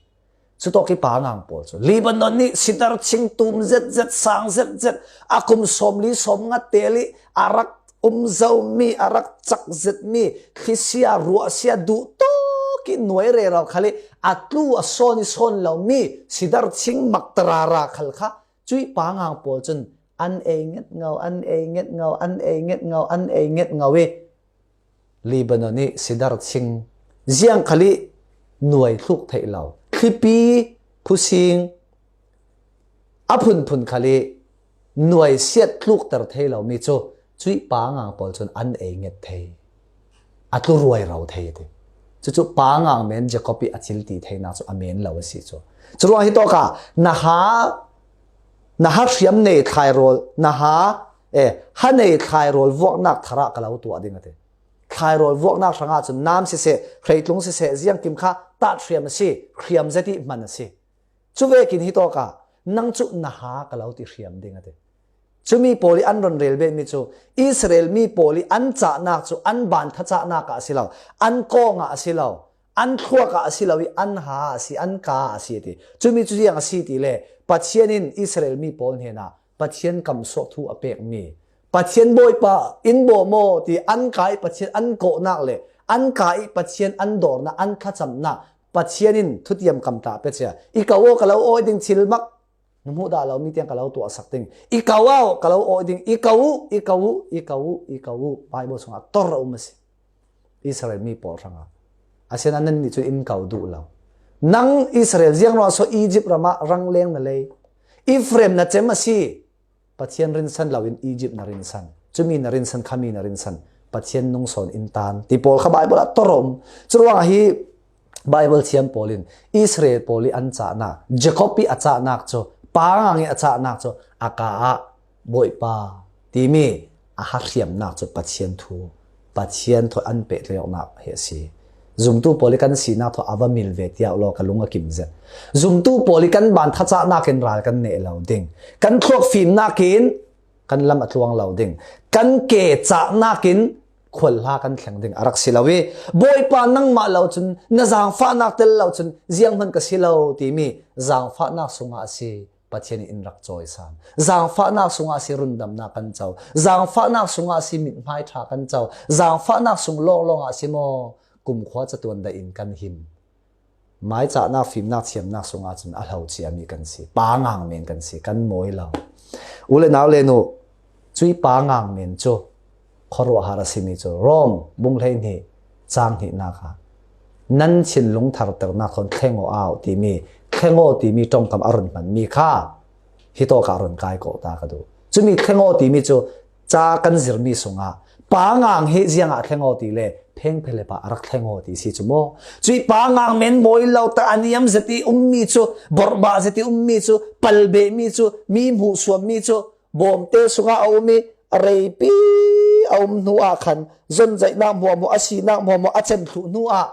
Cutawk i pangang pawl cu Lebanon nih sidar thing tum zetzet, sang zetzet, a kum sawmli sawmnga tel i a rak um zomi, a rak cak zetmi, thlisia, ruahsia, duh tuk ki nuai rerau khal i a tlu a sawn i sawn lo mi sidar ching mak tarara khal kha cui pangang pawl cun an ei nget ngau, an ei nget ngau, an ei nget ngau, an ei nget ngau i Lebanon i sidar ching ziang khal i nuai thluk theih lo, thlipi, phusing, a phunphun khal i nuai siat tlukter thei lo mi cu cui pangang pawl cun an ei nget thei, a tlu ruai ro thei ti. Cucu pangang men Jacob i a cil ti theinak cu a men lo a si cu. Curuang hi tawkah na ha, na ha hriam nei thlai rawl, na ha, eh, ha nei thlai rawl vuaknak thar ah ka lo tuah ding a ti. Thlai rawl vuaknak hrangah cun nam siseh, hreitlung siseh, ziangkim kha tat hriam a si, hriam zet i hman a si. Cuvekin hi tawkah nang cu na ha ka lo ti hriam ding a ti. Cumi pawl i an ron rel ve mi cu Israel mi pawl i an cahnak cu an ban thacahnak ah a si lo, an kawng ah a si lo, an thluak ah a si lo i an ha ah a si, an ka ah a si a ti. Cumi cu ziang a si ti le Pathian in Israel mi pawl hnenah Pathian kamsuak thu a pekmi, Pathian Bawipa in bawm aw ti an ka i Pathian an kawhnak le an ka i Pathian an dawrnak, an thlacamnak Pathian in thutiam kam tla pe cia. I ko aw ka lo awi ding thil mak. Na hmuh dah lo mi tiang ka lo tuahsak ding. I ko aw ka lo awi ding. I ko uh, i ko uh, i ko uh, i ko uh. Bible sungah tor a um a si. Israel mi pawl hrangah. A sian an nannih cun in ko duh lo. Nang Israel ziang ruang so Egypt ramah rangleng na lei. Ephraim na cem a si. Pathian rinsan loin Egypt na rinsan. Cumi na rinsan, khami na rinsan. Pathian nungsawn in tan. Ti pawl kha Bible ah tor a um. Curuangah hi Bible thiam pawl in Israel pawl i an cahnak, Jacob i a cahnak cu, pangang i a cahnak cu, a ka ah Bawipa timi a hahriamnak cu Pathian thu, Pathian thawi an pehtlaihawknak hi a si. Zumtu pawl i kan sinak thaw a va mil ve tiah law ka lung a kim zet. Zumtu pawl i kan ban thacahnak in ral kan neh lo ding. Kan thluak fimnak in kan lam a tluang lo ding. Kan ke cahnak in khual hla kan thleng ding a rak si lo i, Bawipa nangmah lo cun, na zaangfahnak tel lo cun zianghman ka si lo timi zaangfahnak sungah a si. Pathian in in rak cawisan. Zaangfahnak sungah a si rundamnak kan co. Zaangfahnak sungah a si mithmai ṭha kan co. Zaangfahnak sung lawnglawng ah a si maw kumkhua catuan dah in kan him. Mai cahnak, fimnak, thiamnak sungah cun a hlo ciami kan si. Pangang men kan si, kan mawi lo. U le nau le nu, cui pangang men cu khuaruahhar a simi cu Rom bung hleihnih cang hnihnak ah nan thinlung tharternak thawn thleng aw au timi, thleng aw timi ṭongkam a run hmanmi kha hitawkah a run kai ko ta ka duh. Cumi thleng aw timi cu ca kan zirmi sungah pangang hi ziangah thleng aw ti le phengphelep ah a rak thleng aw ti si cu maw? Cui pangang men mawi lo tak a niam zet i ummi cu, borhbah zet i ummi cu, palbehmi cu, mi hmuhsuammi cu, bawmte sungah a um i a reipi a um hnu ah khan zonzaihnak hmuahhmuah, a sinak hmuahhmuah a cem thluh hnu ah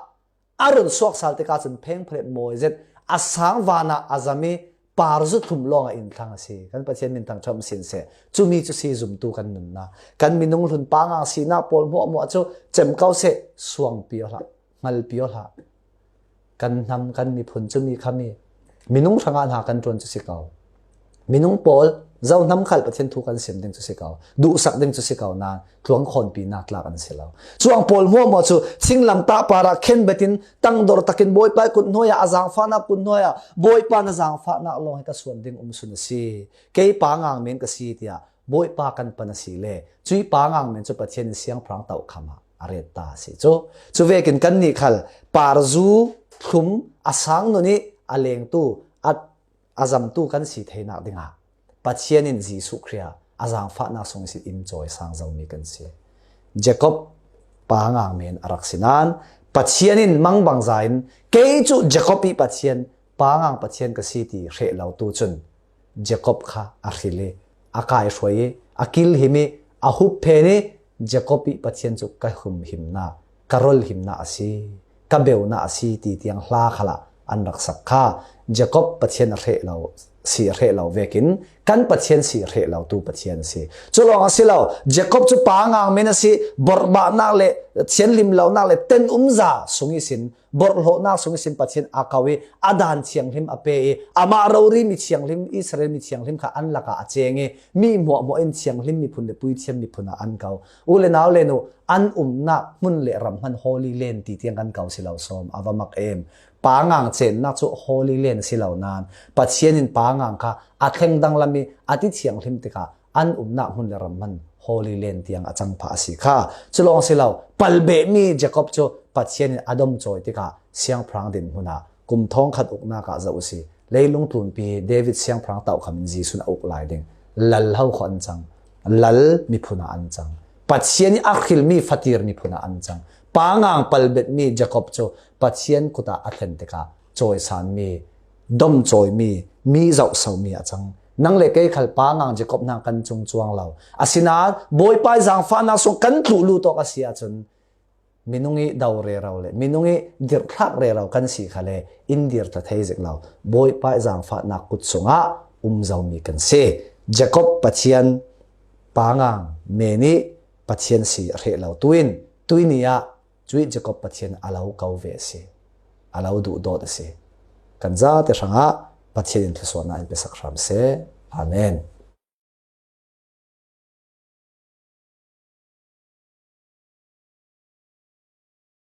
a run suak sal tikah cun phengphelep mawi zet a sang van ah a zam i parzu thlum lawng ah in thlang a si. Kan Pathian min thangṭhat um sin seh. Cumi cu si zumtu kan nunnak. Kan minung hlun pangang sinak pawl hmuahhmuah cu cem ko seh, suangpi aw hlah, hngalpi aw hlah. Kan hnam, kan miphun cumi khami minung hrangah hna kan ṭuan cu si ko. Minung pawl, zo hnam khal Pathian thu kan sim ding cu si ko, duhsak ding cu si ko nain tluang khawnpinak tlak an si lo. Cuang pawl hmuahhmuah cu thinglamtah parah khenbet in tangdor takin Bawipa i kut hnuai ah, a zaangfahnak kut hnuai ah, Bawipa na zaangfahnak lawng hi ka suan ding um sun a si. Kei pangang men ka si, tiah Bawipa kan pan a si le cui pangang men cu Pathian in siangpahrang tokham ah a ret ta a si cu. Cuvekin kannih khal parzu thlum a sang nun i a lengtu, a a zamtu kan si theinak dingah Pathian in Jesuh Khrih ah a zaangfahnak sung ihsin in cawisang zomi kan si. Jacob pangang men a rak si nain Pathian in mangbangza in kei cu Jacob i Pathian, pangang Pathian ka si ti hreh lo tu cun Jacob kha a hril i a kaihruai i a kilhim i a hupphen i Jacob i Pathian cu ka humhimnak, ka rolhimnak a si, ka beunak a si ti tiang hla khalah an rak sak kha. Jacob Pathian a hreh lo, si a hreh lo vekin kan Pathian si a hreh lo tu Pathian a si. Cu lawng a si lo, Jacob cu pangang men a si, borhbahnak le thianhlim lonak le ten umza sung ihsin, borhhlawhnak sung ihsin Pathian a ko i a dan thianghlim a pe i amah rori mi thianghlim, Israel mi thianghlim kha an lakah a ceng i mi hmuahhmuah in thianghlim miphun le puithiam miphun ah an ko. U le nau le nu, an umnak hmun le ram hman Holy Land ti tiang kan ko si lo sawm, a va mak em. Pangang cennak cu Holy Land si lo nain Pathian in pangang kha a thleng danglam i a ti thianghlim tikah an umnak hmun le ram hman Holy Land tiang a cang phah a si kha. Cu lawng si lo, palbehmi Jacob cu Pathian in a domcawi tikah siangpahrang dinhmun ah kum thawngkhat uknak ah zoh a si. Leilung tlunpi David siangpahrang tokham in Jesuh in a uk lai ding. Lal ho khuah an cang. Lal miphun ah an cang. Pathian i a hrilmi fatir miphun ah an cang. Pangang palbetmi Jacob cu Pathian kut ah a thlen tikah cawisanmi, domcawimi, mi zohsomi a cang. Nang le kei khal pangang Jacob hna kan cung cuang lo. Asinain Bawipa i zangfahnak sung kan tluh lutuk a si ahcun, minung i do rero le minung i dirhthlak rero kan si kha le in dirthla thei zik lo. Bawipa i zangfahnak kut sungah um zomi kan si. Jacob Pathian pangang men i Pathian si a hreh lo. Tuin, tuini ah cuih Jacob Pathian a lo ko ve a si. A lo duhdawt a si. Kan zate hrangah Pathian in thluasuahnak in pesak hram seh. Amen.